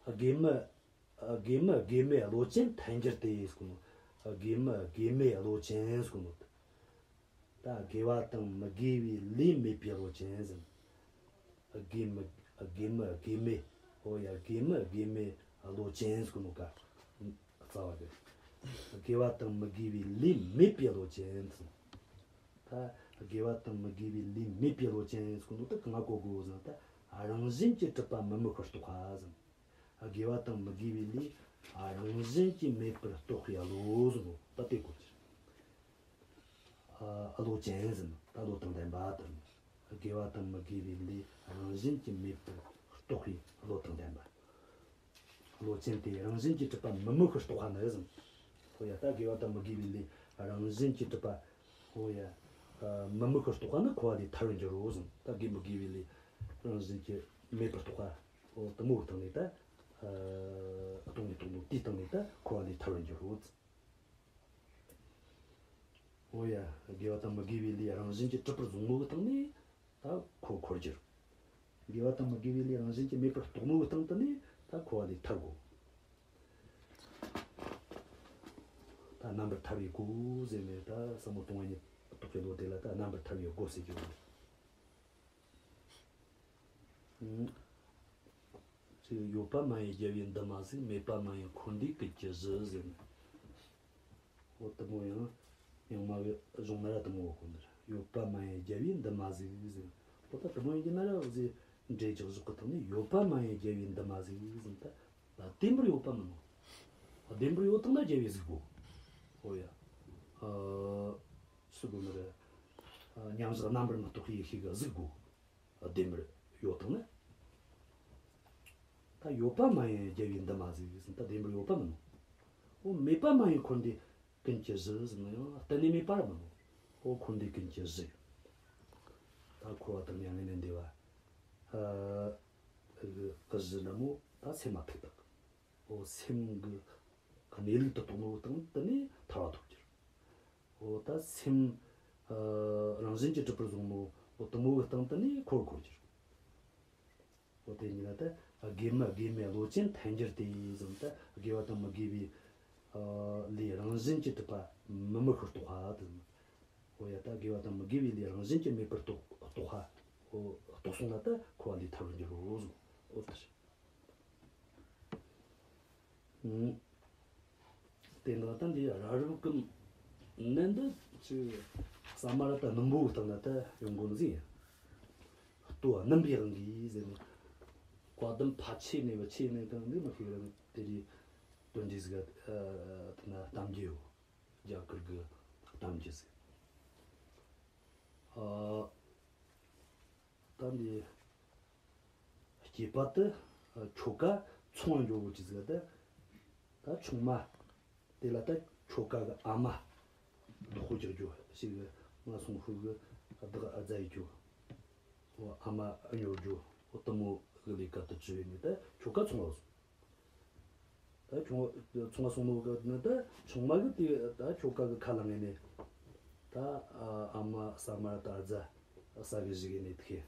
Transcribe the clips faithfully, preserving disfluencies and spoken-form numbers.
དགེ་མི་དགེ་མི་དགེ་མེད་བློ་ཅན་ཐལ་འགྱུར་ཏེ་ཟེར་གོ་ནོ། དགེ་མི་དགེ་མེད་བློ་ཅན་ཟེར་གོ་ནོ། ད་དགེ་བ་དང་མི་དགེ་བའི་ལས་མེད་པའི་བློ་ཅན་ཟེར། དགེ་མི་དགེ་མི་དགེ་མེད། ཨོ་ཡ། དགེ་མི་དགེ་མེད་བློ་ཅན་ཟེར་གོ་ནོ་ཀ། རྩ་བ་གི། དགེ་བ་དང་མི་དགེ་བའི་ལས་མེད་པའི་བློ་ཅན་ཟེར། ད་དགེ་བ་དང་མི་དགེ་བའི་ལས་མེད་པའི་བློ་ཅན་ཟེར་གོ་ནོ་ད་གང་གོ་དགོས་ཟེར་ན། ད་རང་བཞིན་གྱིས་གྲུབ་པ་མི་དམིགས་པར་རྟོགས་པ་ཟེར། དགེ་བ་དང་མི་དགེ་བའི་ལས་རང་བཞིན་གྱིས་མེད་པར་རྟོགས་པའི་བློ་ཟེར་ནོ། ད་དེ་གོ་རྒྱུ། ཨ། བློ་ཅན་ཟེར་ནོ། ད་བློ་དང་ལྡན་པ་དང་། དགེ་བ་དང་མི་དགེ་བའི་ལས་རང་བཞིན་གྱིས་མེད་པར་རྟོགས་པའི་བློ་དང་ལྡན་པ། བློ་ཅན་དེ་རང་བཞིན་གྱིས་གྲུབ་པ་མི་དམིགས་པར་རྟོགས་པ་ནི་ཟེར། ཧོ་ཡ། ད་དགེ་བ་དང་མི་དགེ་བའི་ལས་རང་བཞིན་གྱིས་གྲུབ་པ། ཧོ་ཡ། ཨ། མི་དམིགས་པར་རྟོགས་པ་ནི་འཁོར་བ་ལས་ཐར་བར་འགྱུར་རོ་ཟེར། ད་དགེ་མི་དགེ་བའི་ལས་རང་བཞིན་གྱིས་མེད་པར་རྟོགས་པ། ཨོ། དེ་མོ་གི་སྟེང་ནས་ད། ཨ། སྟོང་ཉིད་རྟོགས་ནོ་དེའི་སྟེང་ནས་ད་འཁོར་བ་ལས་ཐར་བར་འགྱུར་རོ། ཨོ་ཡ། དགེ་བ་དང་མི་དགེ་བའི་ལས་རང་བཞིན་གྱིས་གྲུབ་པར་བཟུང་ནོ་གི་སྟེང་ནས་ད་འཁོར་འཁོར་རྒྱུ། དགེ་བ་དང་མི་དགེ་བའི་ལས་རང་བཞིན་གྱིས་མེད་པར་རྟོགས་ནོ་གི་སྟེང་དུ་ནས་ད་འཁོར་བ་ལས་ཐར་དགོས། ད་རྣམ་པར་ཐར་བའི་སྒོ་ཟེར་ནས། ད་ཟབ་མོ་སྟོང་པ་ཉིད་རྟོགས་པའི་བློ་དེ་ལ་ད་རྣམ་པར་ཐར་བའི་སྒོ་ཟེར་རྒྱུ་རེད། ཨང་། ཅིག་ཡོད་པ་མ་ཡིན་རྒྱལ་བའི་འདུན་མ་ཟིག། མེད་པ་མ་ཡིན་འཁོར་འདས་ཀུན་གྱི་གཞི་ཟེར་ནས། འོ་དེ་མོ་ཡང་ཡང་མ་གི་གཞུང་ན་ར་དེ་མོ་གོ་ནི་རེད། ཡོད་པ་མ་ཡིན་རྒྱལ་བའི་འདུན་མ་ཟིག་ཟེར། འོ་ད་དེ་མོ་ཡིན་གྱི་ན་ར་འོ་ཟེར། འགྲེལ་རྒྱག་ཞོག་གི་ཐོག་ནས་ཡོད་པ་མ་ཡིན་རྒྱལ་བའི་འདུན་མ་ཟིག་ཟེར། ད་ད་བདེན་པར་ཡོད་པ་མིན་ནོ། བདེན་པར་ཡོད་དང་ན་རྒྱལ་བའི་གཟིགས་དགོས། འོ་ཡ། ཨ། སུ་དགོས་ནི་རེད། ཨ། མཉམ་གཞག་རྣམ་པར་མི་རྟོག་པའི་ཡེ་ཤེས་ཀྱིས་གཟིགས་དགོས། བདེན་པར་ཡོད་དང་ན། ད་ཡོད་པ་མ་ཡིན་རྒྱལ་བའི་འདུན་མ་ཟིག་ཟེར། ད་བདེན་པར་ཡོད་པ་མིན་ནོ། འོ་མེད་པ་མ་ཡིན་འཁོར་འདས་ཀུན་གྱི་གཞི་ཟེར་ན་ཡང་གཏན་ནས་མེད་པ་ར་མིན་ནོ། འོ་འཁོར་འདས་ཀུན་གྱི་གཞི། ད་འཁོར་བ་དང་མྱ་ངན་ལས་འདས་པ། ཨ། གི་གཞི་ན་མོ་ད་སེམས་མ་ཐག་ཐག་འོ་སེམས་ཀྱི་གནས་ལུགས་དེ་རྟོགས་ནོ་སྟེང་དུ་ནས་ཐར་བ་ཐོབ་རྒྱུ་རེད། འོ་ད་སེམས། ཨ། རང་བཞིན་གྱིས་གྲུབ་པར་བཟུང་ནོ། འོ་དེ་མོ་གི་སྟེང་དུ་ནས་འཁོར་འཁོར་རྒྱུ་རེད། འོ་དེ་ཉིད་ལ་ད་དགེ་མི་དགེ་མེད་བློ་ཅན་ཐལ་འགྱུར་ཏེ་ཟེར། ད་དགེ་བ་དང་མི་དགེ་བའི། ཨ། ལས་རང་བཞིན་གྱིས་གྲུབ་པ་མི་དམིགས་པར་རྟོགས་པ་དེ་ཟེར། འོ་ཡ། ད་དགེ་བ་དང་མི་དགེ་བའི་ལས་རང་བཞིན་གྱིས་མེད་པར་རྟོགས་རྟོགས་པ། འོ་རྟོགས་སོང་ན་ད་འཁོར་བ་ལས་ཐར་བར་འགྱུར་རོ་ཟེར། འོ་དེ་རེད། ཨང་། དེ་ན་ད་འདི་རབ་རིབ་ཀྱི་ནད་འདི་ཅིག་ཟ་མ་ར་ད་སྣུམ་པོ་བཏང་ན་ད་ཡོང་གོ་ནི་ཟིག། ལྟོ་སྣུམ་པའི་དབང་གིས་ཟེར་ནས། བཀའ་གདམས་ཕལ་ཆེར་ནས་བུ་ཆེ་ནས་གང་འདི་མི་ཤེས་རང་དེ་རིགས་དོན་འདི་ཟིག་ཨ། དེ་ན་གཏམ་རྒྱུད་ཡོད། རྒྱ་གར་གི་གཏམ་རྒྱུད་ཟིག། ཨ། ད་འདི་སྐྱེས་པ་དེ་ཆོ་ག་ཚོང་འགྱོ་བོ་ཅི་ཟིག་ད། ད་ཆུང་མ་དེ་ལ་ད་ཆོ་ག་གི་ཨ་མ་བདག་པོ་རྒྱག་རྒྱུ་ཞིག་གི་ང་སོང་ཧུ་གི་བདག་ཨ་ཛ་ཡི་རྒྱུ། འོ་ཨ་མ་ཨ་ཉོ་རྒྱུ། འོ་དེ་མོ་གི་ལས་ཀ་དེ་བྱས་ནས་ད་ཆོ་ག་ཚོང་ལ་སོང་། ད་ཆུང་ཚོང་ང་སོང་ནོ་གི་ནི་ད་ཆུང་མ་གི་དེ་ད་ཆོ་ག་གི་ཁ་ལ་ངེས་ནས། ད་ཨ་མ་ཟ་མ་ར་ད་ཨ་ཛ་ཟ་གི་ཞིག་ཡིན་ནས་དེ།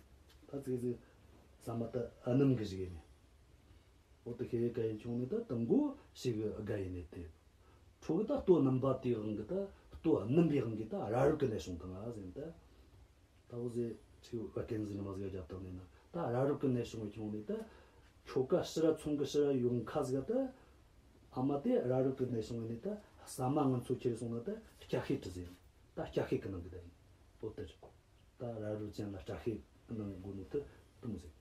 ད་ཙིག་ཙིག་ཟ་མ་ད་ཨ་སྣུམ་གི་ཞིག་ཡིན་ནས། འོ་དེ་ཁེ་ག་ཡིན་ཆུང་ནས་ད་དང་གོ་ཞིག་གི་དགའ་ཡིན་ནས་དེ། ཁྲོ་གི་ད་ལྟོ་སྣུམ་པ་དེའི་དབང་གིས་ད་ལྟོ་སྣུམ་པའི་དབང་གིས་ད་རབ་རིབ་གི་ནད་བྱུང་དང་ཨ་ཟེར་ནས་ད། ད་འོ་ཟེ་ཁྱེད་བད་ཀན་ཟིག་ནི་མ་ཟིག་རྒྱབ་བཏང་ནས་ན་ད་རབ་རིབ་ཀྱི་ནད་བྱུང་བའི་ཁྱོན་ནས་ད་ཁྱོ་ག་ཕྱིར་ར་ཚོང་གི་ཕྱིར་ར་ཡོང་ཁ་ཟིག་ད་ཨ་མ་དེ་རབ་རིབ་ཀྱི་ནད་བྱུང་བའི་ནས་ད་ཟ་མ་ངན་ཚོ་ཁྱེར་སོང་ན་ད་སྐྱ་ཤས་དྲི་ཟེར། ད་སྐྱ་ཤས་ཀྱི་ནང་གི་ད་ཡིན། འོ་དེ་རེད། ད་རབ་རིབ་ཅན་ལ་སྐྲ་ཤས་ནང་དགོས་ནོ་དེ་དེ་མོ་ཟེར།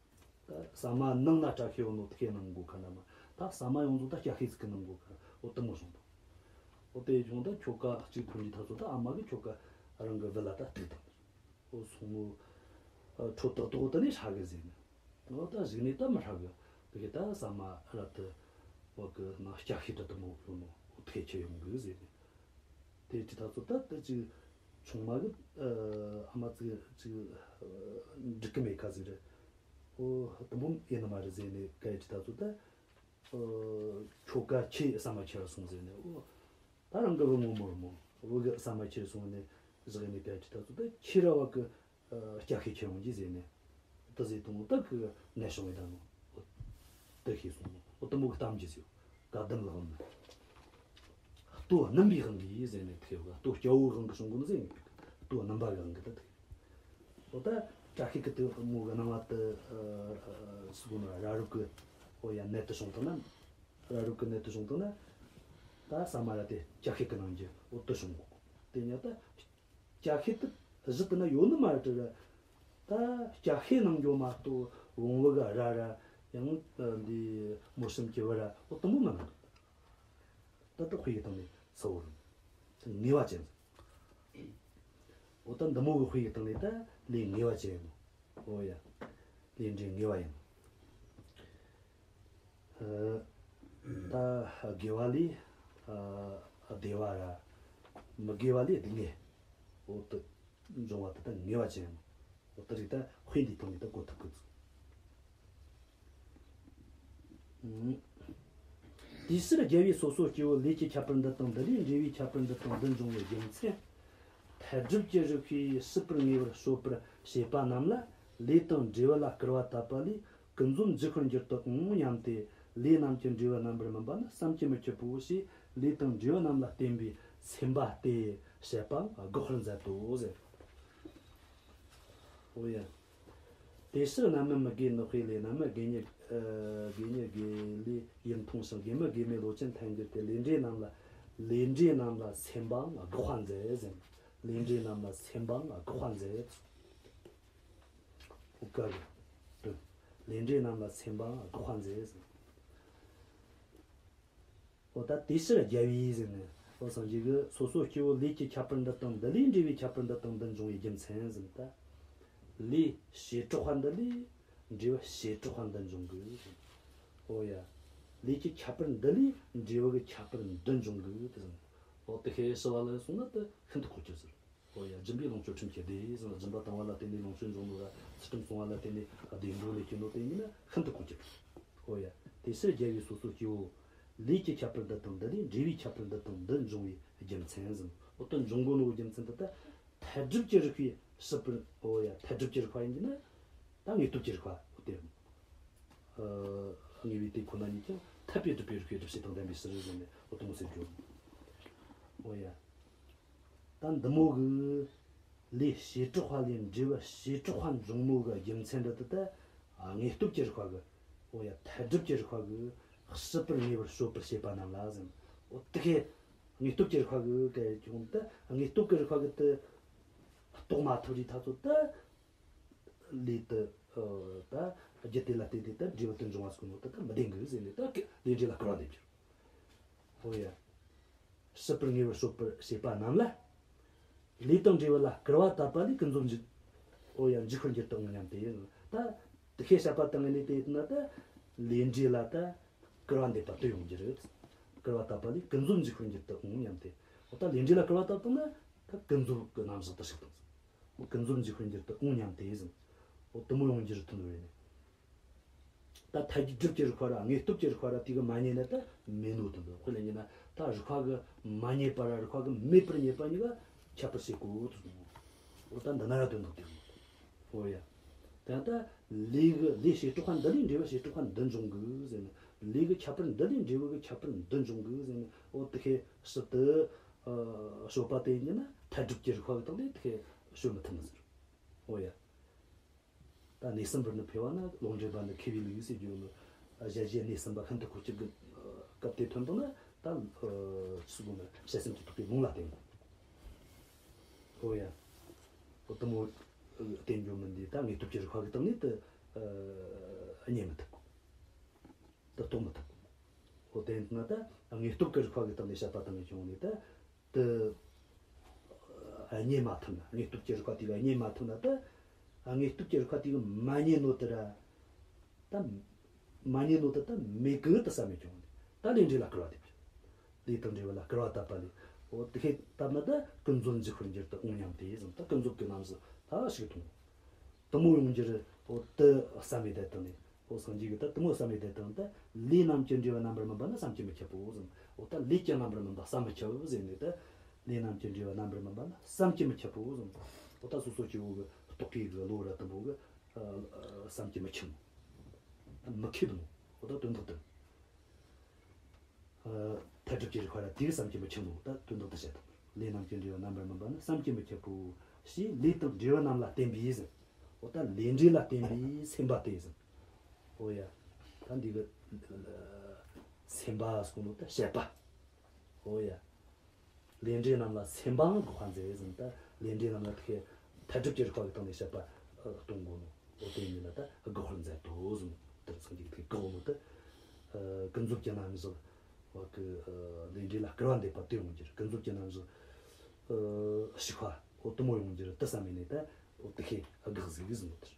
ད་ཟ་མ་ནང་ན་སྐྲ་ཤས་ཡོད་ནོ་དེ་ཁས་ནང་དགོས་ཁ་ན་མ་ད་ཟ་མ་ཡོངས་རྫོགས་ད་སྐྱ་ཤས་ཟིག་གི་ནང་དགོས་ཁ། འོ་དེ་མོ་བྱུང་དང་། འོ་དེ་བྱུང་ད་ཁྱོ་ག་གཅིག་ཐོན་གྱི་ཐ་ཚོ་ད་ཨ་མ་གི་ཁྱོ་ག་རང་གི་བུ་ལ་ད་གཏུག་དང་། འོ་སོང་ངོ་། ཨ། ཁྲོ་ཏག་ཏག་དེ་ནས་ཧྲ་གི་ཟེར་ནས། འོ་ད་གཞུག་ནས་ད་མི་ཧྲ་གི། དེ་གི་ད་ཟ་མ་ར་དེ་བ་གི་ནང་སྐྱ་ཤས་དྲི་དེ་མོ་ཡོད་ནོ། འོ་དེ་ཁྱེར་ཡོང་གི་ཟེར་ནས། དེ་ཅི་ད་ཚོ་ད་དེ་ཅིག་ཆུང་མ་གི། ཨ། ཨ་མ་ཅིག་ཅིག་འགྲིག་གི་མེད་ཁ་ཟིག་རེད། འོ་དེ་མོ་ཡིན་ནི་མ་རེད་ཟེར་ནས་ག་ཡི་ཅི་ད་ཚོ་ད། ཨ། ཁྱོ་ག་ཁྱེད་ཟ་མ་ཁྱེར་སོང་ཟེར་ནས། འོ་ད་རང་གི་བུ་ངོ་མོར་མོ་བུ་གི་ཟ་མ་ཁྱེར་སོང་ནས་བཞག་ནས་ག་ཅི་ད་ཚོ་ད་ཁྱེད་ར་བ་གི། ཨ། སྐྱ་ཤས་ཁྱེར་ཡོང་གི་ཟེར་ནས། དེ་ཟེར་དུས་ད་གི་ནད་བྱུང་བའི་ད་ནོ། འོ་དེ་ཤེས་སོང་ནོ། འོ་ དེ་མོ་གི་གཏམ་རྒྱུད་ཡོད། བཀའ་གདམས་ལ་དབང་ན། ལྟོ་སྣུམ་པའི་དབང་གིས་ཟེར་ནས་ཐུག་ཡོད། ལྟོ་སྐྱ་བོའི་དབང་གིས་བྱུང་གོ་ནི་ཟེར་ནས། ལྟོ་སྣུམ་པ་གི་དབང་གིས་ད་ཐུག་ཡོད། འོ་ད་བཀྲ་ཤིས་ཀྱི་དེ་མོ་གི་སྣང་བ་དེ་ཨ་ཨ་སུ་གོ་ན། ར་རུབ་ཀྱི། འོ་ཡ། ནད་དེ་བྱུང་བཏང་ན། ར་རུབ་ཀྱི་ནད་དེ་བྱུང་བཏང་ན། ད་ས་མ་ར་དེ་བཀྲ་ཤིས་ཀྱི་སྣང་རྒྱུ་འོ་དེ་བྱུང་གོ། དེ་ཉིད་ད་བཀྲ་ཤིས་དེ་གཞི་དེ་ན་ཡོད་ནི་མ་རེད་དྲ། ད་བཀྲ་ཤིས་སྣང་རྒྱུ་མ་གཏོགས་བོང་བུ་ག་ར་ར་ཡང་འདི་མོ་གསུམ་གྱི་བུ་ར་འོ་དེ་མོ་མ་སྣང་། ད་ལྟ་དཔེ་གི་སྟེང་ནས་གསལ་བོ་རེད། ངེས་པ་ཅན། འོ་ད་འདི་མོ་གི་དཔེ་གི་སྟེང་ནས་ད་ལས་ངེས་པ་ཅན་ཡིན་ནོ། འོ་ཡ། ལས་འབྲས་ངེས་པ་ཡིན་ནོ། ཨ། ད་དགེ་བ་ལས་ཨ་བདེ་བ་ར། མི་དགེ་བ་ལས་སྡུག་བསྔལ་འོ་དེ་འབྱུང་བ་དེ་ད་ངེས་པ་ཅན་ཡིན་ནོ། འོ་དེ་རིགས་ད་དཔེ་འདིའི་སྟེང་ནས་ད་གོ་ཐུབ་གི་འདུག། དེའི་ཕྱིར་རྒྱལ་བས་སོ་སོ་སྐྱེ་བོ་ལས་ཀྱི་ཁྱད་པར་འདི་དང་འདི་ལས་འབྲས་བུའི་ཁྱད་པར་འདི་དང་འདི་འབྱུང་བའི་རྒྱུ་མཚན། མཐར་སྒྲུབ་ཀྱི་རིགས་པས་སྲིད་པར་ངེས་པར་སྤྱོད་པར་བྱེད་པ་རྣམས་ལ། ལས་དང་འབྲས་བུ་ལ་སྐུར་བ་བཏབ་པ་ལས་ཀུན་རྫོབ་འཇིག་པར་འགྱུར་དུ་འོང་སྙམ་སྟེ། ལས་རྣམས་ཀྱི་འབྲས་བུ་རྣམ་པར་སྨིན་པ་ནི་བསམ་གྱིས་མི་ཁྱབ་བོ་ཞེས། ལས་དང་འབྲས་བུ་རྣམས་ལ་བརྟེན་པའི་སེམས་པ་སྟེ་བཤད་པའང་དགག་པར་མཛད་དོ་ཟེར། འོ་ཡ། དེ་ཕྱིར་རྣམ་སྨིན་མི་དགེ་ནག་པོའི་ལས་རྣམས་དགེ་བསྙེན། ཨ། དགེ་བསྙེན་དགེ་ལས་ཡིན་མཐོང་ཞིང་། དགེ་མི་དགེ་མེད་བློ་ཅན་ཐལ་འགྱུར་ཏེ། ལས་འབྲས་རྣམས་ལ། ལས་འབྲས་རྣམས་ལ་སེམས་པའང་དགག་པ་མཛད་ཟེར། ལས་འབྲས་རྣམས་ལ་སེམས་པའང་དགག་པ་མཛད། འོ་ག་རེ། དོན། ལས་འབྲས་རྣམས་ལ་སེམས་པའང་དགག་པ་མཛད་ཟེར། འོ་ད་དེ་ཕྱིར་རྒྱལ་བས་ཟེར་ནས། འོ་སངས་རྒྱས་ཀྱིས་སོ་སོ་སྐྱེ་བོ་ལས་ཀྱི་ཁྱད་པར་འདི་དང་འདི་ལས་འབྲས་བུའི་ཁྱད་པར་འདི་དང་འདི་འབྱུང་བའི་རྒྱུ་མཚན་ཟེར་ནས་ད། ལས་བྱེ་བྲག་པ་འདི་ལས་འབྲས་བུ་བྱེ་བྲག་པ་འདི་འབྱུང་གི་ཟེར། འོ་ཡ། ལས་ཀྱི་ཁྱད་པར་འདི་ལས་འབྲས་བུ་གི་ཁྱད་པར་འདི་འབྱུང་གི་ཟེར། འོ་དེ་ཁས་ཞི་བ་ལྷུན་གྱིས་གསུངས་ན་དེ་ཤིན་ཏུ་གོ་རྒྱུ་ཟེར། འོ་ཡ། སྦྱིན་པས་ལོངས་སྤྱོད་ཁྲིམས་ཀྱིས་བདེ་ཟེར་ན། སྦྱིན་པ་བཏང་བ་ལ་བརྟེན་ནས་ལོངས་སྤྱོད་འབྱུང་ནོ་ར། ཚུལ་ཁྲིམས་བསྲུང་བ་ལ་བརྟེན་ནས་བདེ་འགྲོ་ལ་སྐྱེ་ནོ་དེ་ཡིན་ན་ཤིན་ཏུ་གོ་རྒྱུ། འོ་ཡ། དེ་ཕྱིར་རྒྱལ་བས་སོ་སོ་སྐྱེ་བོ་ལས་ཀྱི་ཁྱད་པར་འདི་དང་འདི་ལས་འབྲས་བུའི་ཁྱད་པར་འདི་དང་འདི་འབྱུང་བའི་རྒྱུ་མཚན་ཟེར། འོ་དེ་འབྱུང་གོ་ནོ་རྒྱུ་མཚན་དེ་ད་མཐར་སྒྲུབ་ཀྱི་རིགས་པས་སྲིད་པར། འོ་ཡ། མཐར་སྒྲུབ་ཀྱི་རིགས་པ་ཡིན་གྱི་ན་ད་དངོས་སྟོབས་ཀྱི་རིགས་པ་འོ་དེ། ཨ། དངོས་པོའི་དེ་ཁོ་ན་ཉིད་ཀྱང་ཐར་པའི་སྒྲུབ་པའི་རིགས་པའི་སྒྲུབ་བྱེད་དང་ལྡན་པའི་ཕྱིར་ཟེར་ནས་འོ་དེ་མོ་ཟེར་རྒྱུ། འོ་ཡ། ད་འདི་མོ་གི་ལས་བྱེ་བྲག་པ་ལས་འབྲས་བུ་བྱེ་བྲག་པ་འབྱུང་མོ་གི་རྒྱུ་མཚན་འདི་དེ་ད་དངོས་སྟོབས་ཀྱི་རིགས་པ་གིས། འོ་ཡ། མཐར་སྒྲུབ་ཀྱི་རིགས་པ་གིས་སྲིད་པར་ངེས་པར་སྤྱོད་པར་བྱེད་པ་རྣམས་ལ་ཟེར། འོ་དེ་ཁས་དངོས་སྟོབས་ཀྱི་རིགས་པ་གིས་གལ་ཀྱང་ད་དངོས་སྟོབས་ཀྱི་རིགས་པ་གིས་དེ་རྟོགས་མ་ཐུབ་རིགས་ད་ཚོ་ད། ལས་དེ་ཨ་ད་རྒྱུ་དེ་ལ་བརྟེན་ཏེ་ད་འབྲས་བུ་དེ་འབྱུང་བ་ཟེར་ནོ་དེ་ད་མི་བདེན་གི་ཟེར་ནས་ད་ལས་འབྲས་ལ་སྐུར་བ་འདེབས་རྒྱུ། འོ་ཡ། སྲིད་པར་ངེས་པར་སྤྱོད་པར་བྱེད་པ་རྣམས་ལ། ལས་དང་འབྲས་བུ་ལ་སྐུར་བ་བཏབ་པ་ལས་ཀུན་རྫོབ་འཇིག་འོ་ཡ། འཇིག་པར་འགྱུར་དུ་འོང་སྙམ་སྟེ། ད་དེ་ཁས་བཤད་པ་དང་ནི་དེ་ཡིན་ན་ད་ལས་འབྲས་ལ་ད་སྐུར་བ་འདེབས་པ་དེ་ཡོང་རྒྱུ་རེད། སྐུར་བ་བཏབ་པ་ལས་ཀུན་རྫོབ་འཇིག་པར་འགྱུར་དུ་འོང་སྙམ་སྟེ། འོ་ད་ལས་འབྲས་ལ་སྐུར་བ་བཏབ་བཏང་ན་ད་ཀུན་རྫོབ་ཀྱི་རྣམ་གཞག་དེ་ཞིག་དང་། འོ་ཀུན་རྫོབ་འཇིག་པར་འགྱུར་དུ་འོང་སྙམ་སྟེ་ཟེར། འོ་དེ་མོ་ཡོང་རྒྱུ་རེད་དོན་རེད་ནི། ད་མཐར་སྒྲུབ་ཀྱི་རིགས་པ་ར་དངོས་སྟོབས་ཀྱི་རིགས་པ་ར་དེ་གིས་མ་རྙེད་ན་ད་མེད་ནོ་དོན་དུ། དཔེ་ལ་བྱས་ན་ད་རིགས་པ་གིས་མ་རྙེད་པ་ར་རིགས་པ་གིས་མེད་པར་རྙེད་པ་གཉིས་ཀ་ཁྱད་པར་བྱེད་དགོས་དོ། འོ་ད་འདི་ན་ར་དོན་དག་དེ་ཡོད། འོ་ཡ། ད་ལྟ་ལས་ཀྱི་ལས་བྱེ་བྲག་པ་འདི་ལས་འབྲས་བུ་བྱེ་བྲག་པ་འདི་འབྱུང་གི་ཟེར་ནས། ལས་ཀྱི་ཁྱད་པར་འདི་ལས་འབྲས་བུ་གི་ཁྱད་པར་འདི་འབྱུང་གི་ཟེར་ནས། འོ་དེ་ཁས་སྲིད་དུ་ཨ་སྤྱོད་པ་དེ་ཡིན་ན་མཐར་སྒྲུབ་ཀྱི་རིགས་པ་གི་སྟེང་ནས་དེ་ཁས་སྤྱོད་མི་ཐུབ་ནི་ཟེར། འོ་ཡ། ད་གནས་གསུམ་པར་ནི་འཕོས་པ་ན་ལོག་འདྲེན་པ་ནི་མཁས་པའི་ལུགས་ཟེར་རྒྱུ་ནི། གཞལ་བྱའི་གནས་གསུམ་པ་ཤིན་ཏུ་གོ་རྒྱུ་གི་སྐབས་དེ་ཐོན་དང་ན་ད་ཨ་སུ་གོ་ན་དཔྱད་གསུམ་གྱི་རྟོག་པའི་ལུང་ལ་བརྟེན་དགོས། འོ་ཡ། འོ་དེ་མོ་བརྟེན་རྒྱུ་མིན་ཏེ། ད་དངོས་སྟོབས་ཀྱི་རིགས་པ་གི་སྟེང་ནས་དེ་ཨ་རྙེད་མི་ཐུབ། དེ་རྟོགས་མི་ཐུབ། འོ་དེ་ཡིན་ན་ད་དངོས་སྟོབས་ཀྱི་རིགས་པ་གི་སྟེང་ནས་དཔྱད་པ་བཏང་ནས་བྱུང་ནས་ད། དེ་རྙེད་མ་ཐུབ་ན། དངོས་སྟོབས་ཀྱི་རིགས་པ་དེ་གིས་རྙེད་མ་ཐུབ་ན་ད། དངོས་སྟོབས་ཀྱི་རིགས་པ་དེ་གིས་མ་རྙེད་ནོ་དེ་ར། ད་མ་རྙེད་ནོ་དེ་ད་མེད་གི་དེ་བསམ་མི་བྱུང་ནས། ད་ལས་འབྲས་ལ་སྐུར་བ་འདེབས་རྒྱུ། ལས་དང་འབྲས་བུ་ལ་སྐུར་བ་བཏབ་པ་ལས། འོ་དེ་ཁས་བཏབ་ན་ད་ཀུན་རྫོབ་འཇིག་པར་འགྱུར་དུ་འོང་སྙམ་སྟེ་ཟེར། ད་ཀུན་རྫོབ་ཀྱི་རྣམ་གཞག་ད་ཞིག་མཐོང་། དེ་མོ་ཡོང་རྒྱུ་རེད། འོ་དེ་བསམ་མི་བསྡད་དང་ནི། འོ་སངས་རྒྱས་ཀྱིས་ད་དེ་མོ་བསམ་མི་བསྡད་དང་ད། ལས་རྣམས་ཀྱི་འབྲས་བུ་རྣམ་པར་སྨིན་པ་ནི་བསམ་གྱིས་མི་ཁྱབ་བོ་ཟེར། འོ་ད་ལས་ཀྱི་རྣམ་པར་སྨིན་པ་བསམ་མི་ཁྱབ་ཟེར་ནས་ད། ལས་རྣམས་ཀྱི་འབྲས་བུ་རྣམ་པར་སྨིན་པ་ནི་བསམ་གྱིས་མི་ཁྱབ་བོ་ཟེར། འོ་ད་སོ་སོ་སྐྱེ་བོ་གི་རྟོག་གེ་གི་བློ་ར་དེ་མོ་གིས་ཨ་ཨ་བསམ་གྱིས་མི་ཁྱབ། མི་ཁེབས་ནོ། འོ་ད་དོན་དག་དེ། ཨ། མཐར་གྲུབ་ཀྱི་རིགས་པ་ར་དེ་གི་བསམ་གྱིས་མི་ཁྱབ་ནོ་ད་དོན་དག་དེ་བཤད་དང་། ལས་རྣམས་ཀྱི་འབྲས་བུ་རྣམ་པར་སྨིན་པ་ནི་བསམ་གྱིས་མི་ཁྱབ་པོ། ཞེས་ལས་དང་འབྲས་བུ་རྣམས་ལ་བརྟེན་པའི་ཟེར། འོ་ད་ལས་འབྲས་ལ་བརྟེན་པའི་སེམས་པ་སྟེ་ཟེར། འོ་ཡ། ད་འདི་གི་སེམས་པ་ཟེར་གོ་ནོ་ད་བཤད་པ། འོ་ཡ། ལས་འབྲས་རྣམས་ལ་སེམས་པའང་དགག་པ་མཛད་ཟེར། ད་ལས་འབྲས་རྣམས་ལ་དེ་མཐར་གྲུབ་ཀྱི་རིགས་པ་གི་སྟེང་ནས་བཤད་པ་ཨ་གཏོང་དགོས་ནོ། འོ་དེ་ཡིན་ན་ད་དགག་པར་མཛད་དོ་ཟེར། དེར་སངས་རྒྱས་ཀྱིས་དགག་ནོ་ད། ཨ། ཀུན་རྫོབ་ཀྱི་རྣམ་གཞག་བ་གི་ཨ་ལས་འབྲས་ལ་སྐུར་བ་འདེབས་པ་དེ་ཡོང་རྒྱུ་རེད། ཀུན་རྫོབ་ཀྱི་རྣམ་གཞག་ཨ་ཞིག་པ་འོ་དེ་མོ་ཡོང་རྒྱུ་རེད་དེ་བསམ་ཡིན་ནས་ད། འོ་དེ་ཁས་དགག་ཟིག་ཟེར་ནོ་དེར།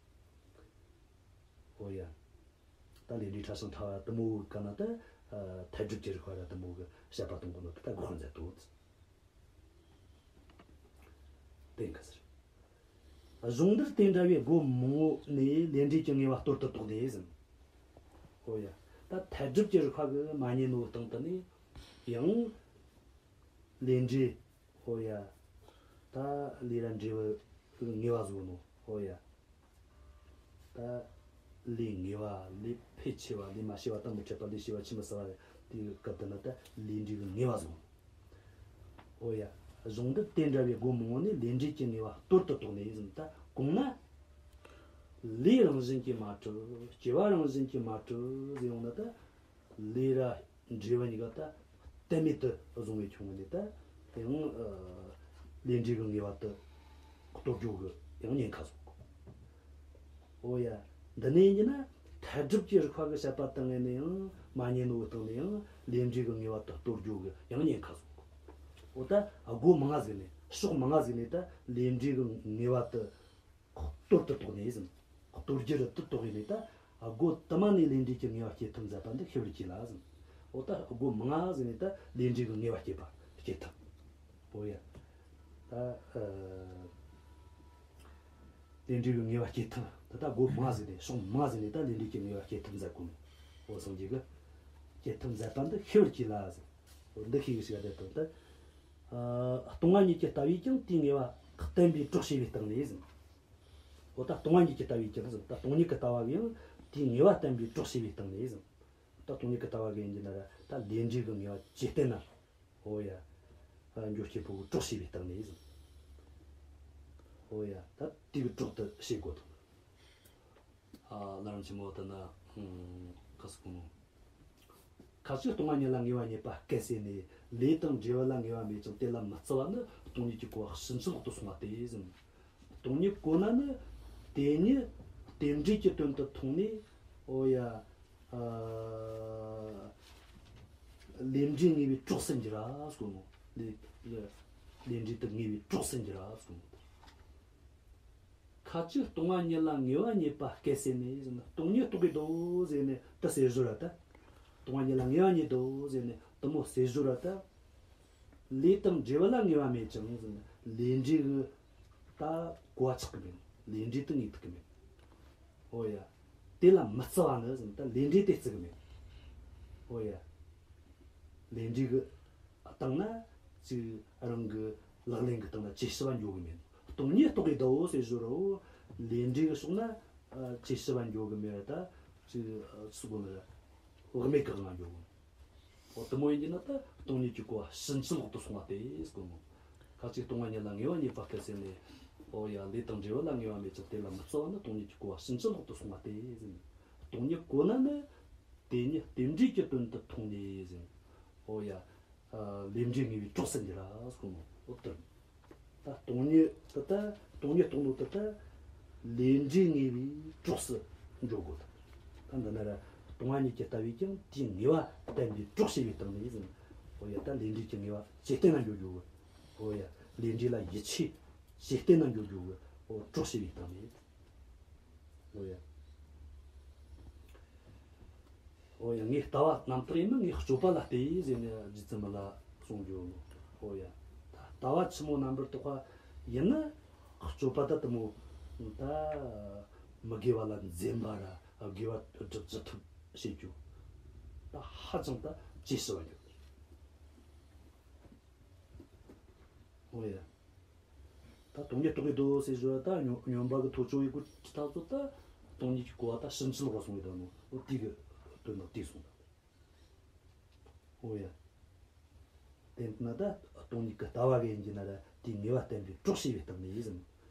འོ་ཡ། ད་ལས་འབྲས་ཕྲ་ཞིང་ཕྲ་བ་དེ་མོ་གི་ཀ་ན་ད་ཨ་མཐར་གྲུབ་ཀྱི་རིགས་པ་ར་དེ་མོ་གི་བཤད་པ་གཏོང་གོ་ནོ་དེ་ད་དགག་པར་མཛད་དོ། དེ་ག་ཟེར། གཞུང་འདིར་དེ་འདྲ་བའི་སྒོ་མང་པོ་ནས་ལས་འབྲས་ཀྱི་ངེས་པ་སྟོར་དུ་དོགས་ནས་ཟེར། ཨོ་ཡ། ད་མཐར་གྲུབ་ཀྱི་རིགས་པ་གིས་མ་རྙེད་ནོ་སྟེང་དུ་ནས་ཡང་ལས་འབྲས། ཨོ་ཡ། ད་ལས་ར་འབྲས་བུ་ངེས་པ་བཟོ་ནོ། ཨོ་ཡ། ད་ལས་ངེས་པ། ལས་ཕལ་ཆེ་བ། ལས་མ་ཤེས་པ་དང་མི་འཕྲད་པ། ལས་ཤེས་པ་ཆི་མི་ཟེར་བ་རེད། དེའི་སྐབས་དེ་ན་ད་ལས་འབྲས་ཀྱི་ངེས་པ་བཟུང་། ཨོ་ཡ། གཞུང་འདིར་དེ་འདྲ་བའི་སྒོ་མང་པོ་ནས་ལས་འབྲས་ཀྱི་ངེས་པ་སྟོར་དུ་དོགས་ནས་ཟེར། ད་གོང་ན་ལས་རང་བཞིན་གྱིས་མ་གྲུབ། སྐྱེ་བ་རང་བཞིན་གྱིས་མ་གྲུབ་ཟེར་ཡོང་ན། ད་ལས་ར་འབྲས་བུ་གཉིས་ཀ་ད་གཏན་མེད་དུ་བཟུང་བའི་ཁྱོང་ནས་ད་ཡང་ཨ་ལས་འབྲས་ཀྱི་ངེས་པ་དེ་སྟོར་རྒྱུ་གི་ཡང་ཉེན་ཁ་བཟུང་། ཨོ་ཡ། འདི་ནས་ཡིན་ན་མཐར་གྲུབ་ཀྱི་རིགས་པ་གི་བཤད་པ་དང་ངེས་ནས་ཡང་མ་རྙེད་ནོ་སྟེང་ནས་ཡང་ལས་འབྲས་ཀྱི་ངེས་པ་དེ་སྟོར་རྒྱུ་གི་ཡང་ཉེན་ཁ་བཟུང་། ཨོ་ད་སྒོ་མང་ང་ཟིག་ནས། ཕྱོགས་མང་ང་ཟིག་ནས་ད་ལས་འབྲས་ཀྱི་ངེས་པ་དེ་སྟོར་དུ་དོགས་ནས་ཟེར། སྟོར་རྒྱུ་རུ་དུ་དོགས་ཡིན་ནས། ད་སྒོ་དུ་མ་ནས་ལས་འབྲས་ཀྱི་ངེས་པ་སྐྱེ་ཐབས་མཛད་པ་འདི་ཤེས་པར་གྱིས་ལ་ཟེར། འོ་ད་སྒོ་མང་ང་ཟིག་ནས་ད་ལས་འབྲས་ཀྱི་ངེས་པ་སྐྱེ་བ་སྐྱེ་ཐབས། འོ་ཡ། ད་ཨ་ལས་འབྲས་ཀྱི་ངེས་པ་སྐྱེ་ཐབས་ད་ད་སྒོ་མང་ང་ཟིག་ནས། ཕྱོགས་མང་ང་ཟིག་ནས་ད་ལས་འབྲས་ཀྱི་ངེས་པ་སྐྱེ་ཐབས་མཛད་གོ་ནོ། འོ་སངས་རྒྱས་ཀྱིས་སྐྱེ་ཐབས་མཛད་པ་འདི་ཤེས་པར་གྱིས་ལ་ཟེར། འོ་འདི་ཤེས་གི་ཞིག་ག་དེ་དང་ད། ཨ་སྟོང་པ་ཉིད་ཀྱི་ལྟ་བས་ཀྱང་དེའི་ངེས་པ་བསྟན་པས་གྲོགས་བྱས་པའི་སྟེང་ནས་ཟེར། འོ་ད་སྟོང་པ་ཉིད་ཀྱི་ལྟ་བས་ཀྱང་ཟེར། ད་སྟོང་ཉིད་ཀྱི་ལྟ་བ་གིས་ཡང་དེའི་ངེས་པ་བསྟན་པས་གྲོགས་བྱས་པའི་སྟེང་ནས་ཟེར། ད་སྟོང་ཉིད་ཀྱི་ལྟ་བ་གིས་ཡིན་གྱི་ན་ར་ད་ལས་འབྲས་ཀྱི་ངེས་པ་ཇེ་བརྟན་ན། འོ་ཡ། ཨ་འགྱོ་སྐྱེ་བོ་གི་གྲོགས་བྱས་པའི་སྟེང་ནས་ཟེར། འོ་ཡ། ད་དེ་གི་གྲོགས་དེ་བྱེད་དགོས་དང་། ཨ་ལམ་རིམ་ཆེན་མོ་དེ་ན་ཁ་སྐོང་ནོ། ཁ་ཅིག་སྟོང་པ་ཉིད་ལ་ངེས་པ་རྙེད་པ་སྐད་ཟེར་ནས། ལས་དང་འབྲས་བུ་ལ་ངེས་པ་མེད་ཅིང་དེ་ལ་མི་བརྩི་བ་ནི་སྟོང་ཉིད་ཀྱི་གོ་བ་ཕྱིན་ཅི་ལོག་ཏུ་སོང་བ་སྟེ་ཟེར། སྟོང་ཉིད་གོ་ན་ནི་དེ་ཉིད་རྟེན་འབྲེལ་གྱི་དོན་དུ་མཐོང་ནས། འོ་ཡ། ཨ་ལས་འབྲས་ངེས་པའི་གྲོགས་སུ་འགྱུར་ར་ཟེར་གོ་ནོ། ལས་ལས་འབྲས་དེ་ངེས་པའི་གྲོགས་སུ་འགྱུར་ར་ཟེར་གོ་ནོ། ཁ་ཅིག་སྟོང་པ་ཉིད་ལ་ངེས་པ་རྙེད་པ་སྐད་ཟེར་ནས་ཟེར་ན། སྟོང་ཉིད་རྟོགས་གི་འདུག་ཟེར་ནས་དེ་ཟེར་ཞོར་ར་ད། སྟོང་པ་ཉིད་ལ་ངེས་པ་རྙེད་འདུག་ཟེར་ནས་དེ་མོ་ཟེར་ཞོར་ར་ད། ལས་དང་འབྲས་བུ་ལ་ངེས་པ་མེད་ཅིང་ཟེར་ན། ལས་འབྲས་གི་ད་གོ་བ་ཆགས་གི་མེད། ལས་འབྲས་དེ་ངེས་ཐུབ་གི་མེད། འོ་ཡ། དེ་ལ་མི་བརྩི་བ་ནི་ཟེར་ན། ད་ལས་འབྲས་དེ་བརྩི་གི་མེད། འོ་ཡ། ལས་འབྲས་གི་སྟེང་ན་ཅིག་རང་གི་ལག་ལེན་གི་སྟེང་ན་བཅོས་ཞིབ་བ་འགྱོ་གི་མེད། སྟོང་ཉིད་རྟོགས་གི་འདུག་ཟེར་ཞོར་རོ། ལས་འབྲས་གི་ཕྱོགས་ན་ཨ་བཅོས་ཞིབ་བ་འགྱོ་གི་མེད་ར། ད་ཅིག་ཨ་ཅི་ཟེར་གོ་ནི་ར། བག་མེད་གི་ངང་འགྱོ་གི། འོ་དེ་མོ་ཡིན་གྱི་ན་ད་སྟོང་ཉིད་ཀྱི་གོ་བ་ཕྱིན་ཅི་ལོག་ཏུ་སོང་བ་སྟེ་ཟེར་གོ་ནོ། ཁ་ཅིག་སྟོང་པ་ཉིད་ལ་ངེས་པ་རྙེད་པ་སྐད་ཟེར་ནས། འོ་ཡ། ལས་དང་འབྲས་བུ་ལ་ངེས་པ་མེད་ཅིང་དེ་ལ་མི་བརྩི་བ་ནི་སྟོང་ཉིད་ཀྱི་གོ་བ་ཕྱིན་ཅི་ལོག་ཏུ་སོང་བ་སྟེ་ཟེར། སྟོང་ཉིད་གོ་ན་ནི་དེ་ཉིད་རྟེན་འབྲེལ་གྱི་དོན་དུ་མཐོང་ནས་ཟེར། འོ་ཡ། ཨ་ལས་འབྲས་ངེས་པའི་གྲོགས་སུ་འགྱུར་ར་ཟེར་གོ་ནོ། འོ་དེ། ད་སྟོང་ཉིད་དེ་ད་སྟོང་ཉིད་རྟོགས་ནོ་དེ་ད་ལས་འབྲས་ངེས་པའི་གྲོགས་སུ་འགྱོ་དགོས། ད་འདི་ན་ར་སྟོང་པ་ཉིད་ཀྱི་ལྟ་བས་ཀྱང་དེའི་ངེས་པ་བསྟན་པས་གྲོགས་བྱས་པའི་སྟེང་ནས་ཟེར། འོ་ཡ། ད་ལས་འབྲས་ཀྱི་ངེས་པ་ཇེ་བརྟན་ན་འགྱོ་དགོས། འོ་ཡ། ལས་འབྲས་ལ་ཡིད་ཆེས་ཇེ་བརྟན་ན་འགྱོ་དགོས། འོ་གྲོགས་བྱས་པའི་སྟེང་ནས། འོ་ཡ། འོ་ཡ། ངས་ལྟ་བ་རྣམ་དག་ཡིན་ན། ངས་སྤྱོད་པ་ལ་ལྟོས་ཟེར་ནས་རྗེ་བཙུན་མི་ལ་གསུངས་རྒྱུ་ནོ། འོ་ཡ། ད་ལྟ་བ་ཆི་མོ་རྣམ་པར་དག་པ་ཡིན་ན། སྤྱོད་པ་ད་དེ་མོ་ད་མི་དགེ་བ་ལ་འཛེམ་པ་ར་དགེ་བ་སྒྲུབ་ཅི་ཐུབ་བྱེད་རྒྱུ་ད་ཧ་ཅང་ད་བཅོས་ཞིབ་བ་རྒྱུ། འོ་ཡ། ད་སྟོང་ཉིད་རྟོགས་ཀྱི་འདུག་ཟེར་ཞོར་ད་སྨྱོན་སྨྱོན་པ་གི་ཐོ་ཅོ་ཡི་གུ་ད་ཚོ་ད་སྟོང་ཉིད་ཀྱི་གོ་བ་ད་ཕྱིན་ཅི་ལོག་པ་སོང་ཡོད་ད་ནོ། འོ་དེ་གི་དོན་དག་དེ་སོང་ད། འོ་ཡ། དེ་ན་ད་སྟོང་ཉིད་ཀྱི་ལྟ་བ་གི་ཡིན་གྱི་ན་ར་དེའི་ངེས་པ་བསྟན་པའི་གྲོགས་བྱས་པའི་སྟེང་ནས་ཡིན་ཟིན།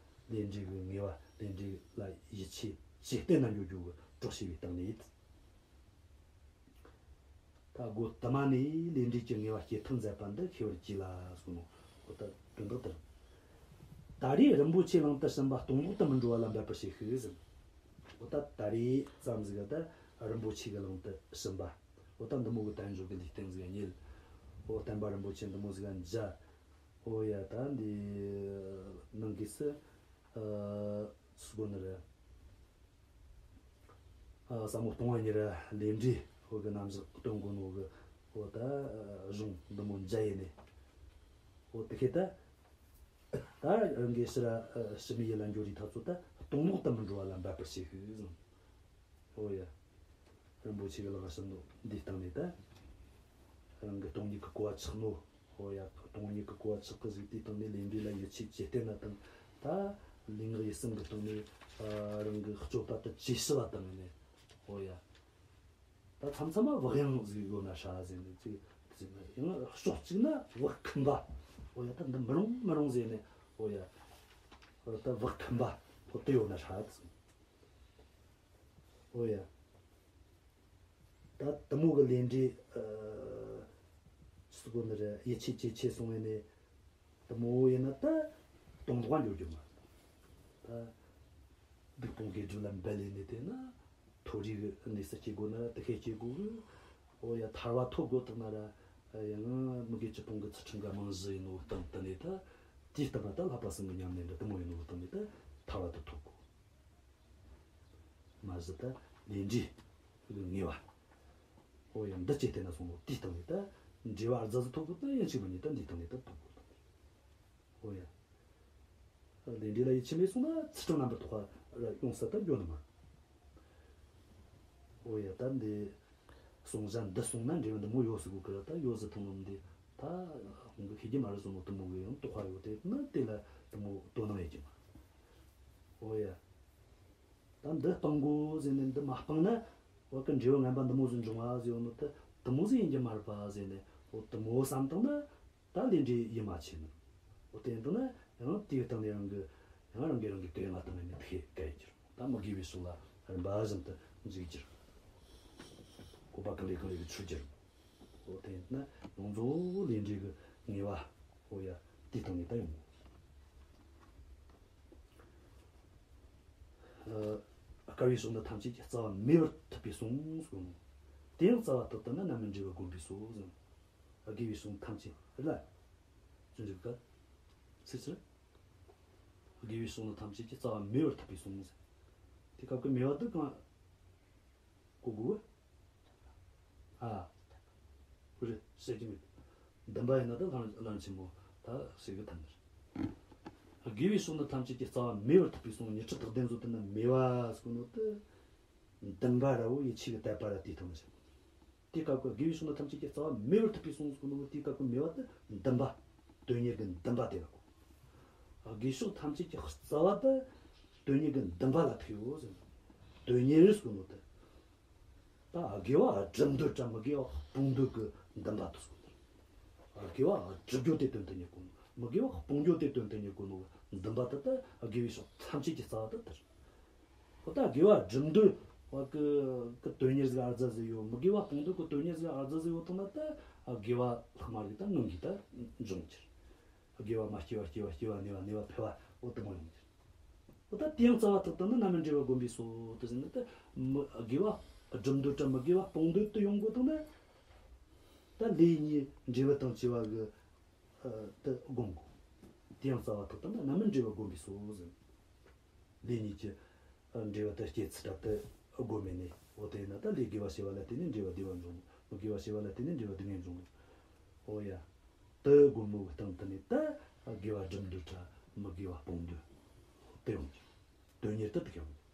ལས་འབྲས་ཀྱི་ངེས་པ་ལས་འབྲས་ལ་ཡིད་ཆེས་ཇེ་བརྟན་ན་འགྱོ་རྒྱུ་གི་གྲོགས་བྱས་པའི་སྟེང་ནས་ཡིན། ད་སྒོ་དུ་མ་ནས་ལས་འབྲས་ཀྱི་ངེས་པ་སྐྱེ་ཐབས་མཛད་པ་འདི་ཤེས་པར་གྱིས་ལ་གསུངས་ནོ། འོ་ད་དོན་དག་ལྟར། ད་རེས་རིན་པོ་ཆེ་གླིང་དུ་ཕྱིན་པ་སྟོང་ལོག་ཏུ་མི་འགྲོ་བ་ལ་འབད་པར་བྱེད་ཤིག་ཟིན། འོ་ད་ད་རེས་ཙམ་ཟིག་ད་རིན་པོ་ཆེ་གི་གླིང་དུ་ཕྱིན་པ། འོ་ད་འདི་མོ་གི་དལ་འབྱོར་གི་ལུས་རྟེན་ཟིག་རྙེད། འོ་བསྟན་པ་རིན་པོ་ཆེ་འདི་མོ་ཟིག་མཇལ། འོ་ཡ། ད་འདི་ནང་གི་སུ། ཨ། སུ་དགོ་ནི་རེད། ཨ། ཟབ་མོ་སྟོང་པ་ཉིད་ལས་འབྲས་འོ་གི་རྣམ་གཞག་སྟོན་དགོ་ནོ་གི། འོ་ད་གཞུང་འདི་མོ་མཇལ་ཡེ་ནས། འོ་དེ་ཁེ་ད། ད་རང་གི་ཕྱི་ར་ཕྱི་མའི་ཡུལ་ལ་འགྱོ་རིས་ཐག་ཚོད་ད་སྟོང་ལོག་ཏུ་མི་འགྲོ་བ་ལ་འབད་པར་བྱེད་ཤིག་ཟིན། འོ་ཡ། རིན་པོ་ཆེ་གི་ལག་ཕྱིན་ནོ་འདིའི་སྟེང་ནས་ད། རང་གི་སྟོང་ཉིད་ཀྱི་གོ་བ་ཆགས་ནོ། འོ་ཡ། སྟོང་ཉིད་ཀྱི་གོ་བ་ཆགས་གི་ཟིག་དེའི་སྟེང་ནས་ལས་འབྲས་ལ་ཡིད་ཆེས་ཇེ་བརྟན་ན་དང་། ད་ལུས་ངག་ཡིད་གསུམ་གྱི་སྟེང་ནས། ཨ། རང་གི་སྤྱོད་པ་དེ་ཇེ་ཞི་བ་དང་ནས། འོ་ཡ། ད་མཚམས་མཚམས་མ་བག་ཡངས་ཟིག་ཡོད་ན་ཧྲ་ཟེར་ནས་ཅིག་ཟེར་ན། ཡང་ཕྱོགས་གཅིག་ན་བག་ཁུམ་པ། འོ་ཡ། ད་འདི་མི་རུང་མི་རུང་ཟེར་ནས། འོ་ཡ། འོ་ད་བག་ཁུམ་པ་འོ་དེ་ཡོད་ན་ཧྲ་ཟེར། འོ་ཡ། ད་དེ་མོ་གི་ལས་འབྲས། ཨ། ཟེར་གོ་ནི་རེད། ཡིད་ཆེས་ཇེ་ཆེ་སོང་བས་ནས། དེ་མོ་ཡིན་ན་ད་སྟོང་ལོག་འགྱོ་རྒྱུ་མ། ད་སྡིག་སྤོང་དགེ་སྒྲུབ་ལ་འབད་ལས་ནས་དེ་ན་མཐོ་རིས་གི་གནས་སུ་སྐྱེ་དགོ་ན་དེ་ཁེ་སྐྱེ་དགོ་གི། འོ་ཡ། ཐར་བ་ཐོབ་དགོ་དང་ན་ར། ཡང་མི་དགེ་བཅུ་སྤོང་གི་ཚུལ་ཁྲིམས་གི་རྨང་གཞི་ཡིན་ནོ་སྟེང་དེ་ནས་ད། དེའི་སྟེང་ན་ད་བསླབ་པ་གསུམ་གི་ཉམས་ལེན་འདྲ་དེ་མོ་ཡིན་ནོ་སྟེང་ནས་ད་ཐར་བ་དེ་ཐོབ་དགོ། མ་གཞི་ད་ལས་འབྲས་ཀྱི་ངེས་པ། འོ་ཡ། འདི་ཇེ་བརྟན་ན་སོང་ནོ་དེའི་སྟེང་ནས་ད་འབྲས་བུ་ཨ་ཙི་ཟིག་ཐོབ་དགོ་ད། ཡིན་གཅིག་མིན་གཉིས་ད་འདིའི་སྟེང་ནས་ད་ཐོབ་དགོ་ད། འོ་ཡ། ལས་འབྲས་ལ་ཡིད་ཆེས་མེད་སོང་ན་ཚུལ་ཁྲིམས་རྣམ་པར་དག་པ་ར་ཡོང་ས་ད་འགྱོ་ནི་མ། འོ་ཡ། ད་འདི་གསུང་བྱ་འདི་གསུང་ན་འབྲས་བུ་འདི་མོ་ཡོད་ཟེར་གོ་གི་ར། ད་ཡོད་ཟེར་ཐུབ་ནོ་འདི་ད་ཁོང་གི་ཤེས་ཀྱི་མ་རེད་ཟེར་ནོ་དེ་མོ་གི་ཡང་དོགས་པ་ཡོད་དེ་ན། དེ་ལ་དེ་མོ་དོ་སྣང་ཡེད་ཀྱི་མ། འོ་ཡ། ད་འདི་སྤང་དགོ་ཟེར་ནས་འདི་མ་སྤངས་ན། བ་གི་འབྲས་བུ་ངན་པ་འདི་མོ་ཟིག་འབྱུང་བ་ཟེར་ཡོད་ནོ་ད་དེ་མོ་ཟིག་ཡིན་གྱི་མ་རེད་པ་ཟེར་ནས། འོ་དེ་མོ་བསམ་བཏང་ན། ད་ལས་འབྲས་ཡིད་མ་ཆེས་ནི། འོ་དེ་ཡིན་དུས་ན་ཡང་དེའི་སྟེང་ནས་རང་གི་ཡང་རང་གིས་རང་གི་དེ་ཡང་ང་དང་ནི་ཐེ་ག་ཡི་གྱུར། ད་མི་དགེ་བའི་ཕྱོགས་ལ་རིམ་པ་བཞིན་དུ་འཇུག་གྱུར། བཀོད་པ་གང་ལས་གང་ལས་ཀྱི་ཆོས་གྱུར། འོ་དེ་ཡིན་ན་ཡོངས་རྫོགས་ལས་འབྲས་ཀྱི་ངེས་པ། འོ་ཡ། དེའི་སྟེང་ནས་ད་ཡོང་། ཨ། དཀར་བའི་ཕྱོགས་འདི་ཐམས་ཅད་ཀྱི་རྩ་བ་མེད་པར་ཐུབ་པས་གསུངས་གསུངས། དེ་ཡང་རྩ་བ་དག་ཏུ་ནི་རྣམ་སྨིན་འབྲས་བུ་བསྒོམས་པས་སོ་ཟེར། དགེ་བའི་ཕྱོགས་ཐམས་ཅད་ལ། ཅུང་ཟད་ག་ཚིག་ཚིག་དགེ་བའི་ཕྱོགས་ནི་ཐམས་ཅད་ཀྱི་རྩ་བ་མེད་པར་ཐུབ་པས་གསུངས་ཟེར། དེ་སྐབས་ཀྱི་མེད་པ་དེ་གང་གོ་དགོས། ཨ། ཧུ་རེ་ཟེར་གྱི་མེད། འདུན་པ་ཡིན་ན་ད་ལམ་ལམ་ཆེན་མོ་ད་ཟེར་གི་ཐུབ་ནི་རེད། དགེ་བའི་ཕྱོགས་ནི་ཐམས་ཅད་ཀྱི་རྩ་བ་མེད་པར་ཐུབ་པས་གསུངས། ཉི་ཁྲི་རྟག་བདེན་བཟོ་དེ་ནི་མེད་པ་ཟེར་གོ་ནོ་དེ། འདུན་པ་ར་བོ་ཡིད་ཆེས་ཀྱི་དད་པ་ར་དེའི་ཐོག་ནས་བྱེད། དེ་སྐབས་ཀྱི་དགེ་བའི་ཕྱོགས་ནི་ཐམས་ཅད་ཀྱི་རྩ་བ་མེད་པར་ཐུབ་པས་གསུངས་གསུངས་ནོ། དེ་སྐབས་ཀྱི་མེད་པ་དེ་འདུན་པ། དོན་གཉེར་གྱི་འདུན་པ་དེ་ལ་གོ། དགེ་ཕྱོགས་ཐམས་ཅད་ཀྱི་རྩ་བ་དེ་དོན་གཉེར་གྱི་འདུན་པ་ལ་ཐུག་ཡོད་ཟེར། དོན་གཉེར་ཟེར་ནོ་དེ། ད་དགེ་བ་སྒྲུབ་འདོད་དྲ་མི་དགེ་བ་སྤོང་འདོད་ཀྱི་འདུན་པ་དེ་གསུངས་ནི། དགེ་བ་སྒྲུབ་རྒྱུ་དེ་དོན་དུ་གཉེར་གོ་ནོ། མི་དགེ་བ་སྤོང་རྒྱུ་དེ་དོན་དུ་གཉེར་གོ་ནོ་འདུན་པ་དེ་ད་དགེ་བའི་ཕྱོགས་ཐམས་ཅད་ཀྱི་རྩ་བ་དེ་དེ་རེད། འོ་ད་དགེ་བ་སྒྲུབ་འདོད་བ་གི་གི་དོན་གཉེར་ཟིག་ཨ་ཙི་ཟིག་ཡོད། མི་དགེ་བ་སྤོང་འདོད་གི་དོན་གཉེར་ཟིག་ཨ་ཙི་ཟིག་ཡོད་དང་ན་ད་དགེ་བ་ལྷག་མ་རིགས་ད་ངང་གིས་ད་འབྱུང་གྱུར། དགེ་བ་མ་སྐྱེས་པ་སྐྱེས་པ། སྐྱེས་པ་གནས་པ། གནས་པ་འཕེལ་བ། འོ་དེ་མོ་ཡོང་གྱུར། འོ་ད་དེ་ཡང་རྩ་བ་དག་ཏུ་ནི་རྣམ་སྨིན་འབྲས་བུ་བསྒོམས་པས་སོ་དེ་ཟེར་ནི་ད་མི་དགེ་བ་སྒྲུབ་འདོད་དྲ་མི་དགེ་བ་སྤོང་འདོད་དུ་ཡོང་དགོས་དང་ན། ད་ལས་གཉིས་འབྲས་བུ་དང་བཅས་པ་གི་ཨ་དེ་བསྒོམ་དགོས། དེ་ཡང་རྩ་བ་དག་ཏུ་ནི་རྣམ་སྨིན་འབྲས་བུ་བསྒོམས་པས་སོ་ཟེར། ལས་གཉིས་ཀྱི་ཨ་འབྲས་བུ་དེ་སྐྱེ་ཚུལ་དྲ་དེ་བསྒོམས་ནས། འོ་དེ་ཡིན་ན་ད་ལས་དགེ་བ་བྱས་པ་ལ་བརྟེན་ནས་འབྲས་བུ་བདེ་བ་འབྱུང་། མི་དགེ་བ་བྱས་པ་ལ་བརྟེན་ནས་འབྲས་བུ་སྡུག་བསྔལ་འབྱུང་། འོ་ཡ། དེ་བསྒོམ་ནོ་གི་སྟེང་དེ་ནས་ད་དགེ་བ་སྒྲུབ་འདོད་དྲ་མི་དགེ་བ་སྤོང་འདོད་དེ་ཡོང་གི། དོན་གཉེར་དེ་དེ་ཡོང་གི།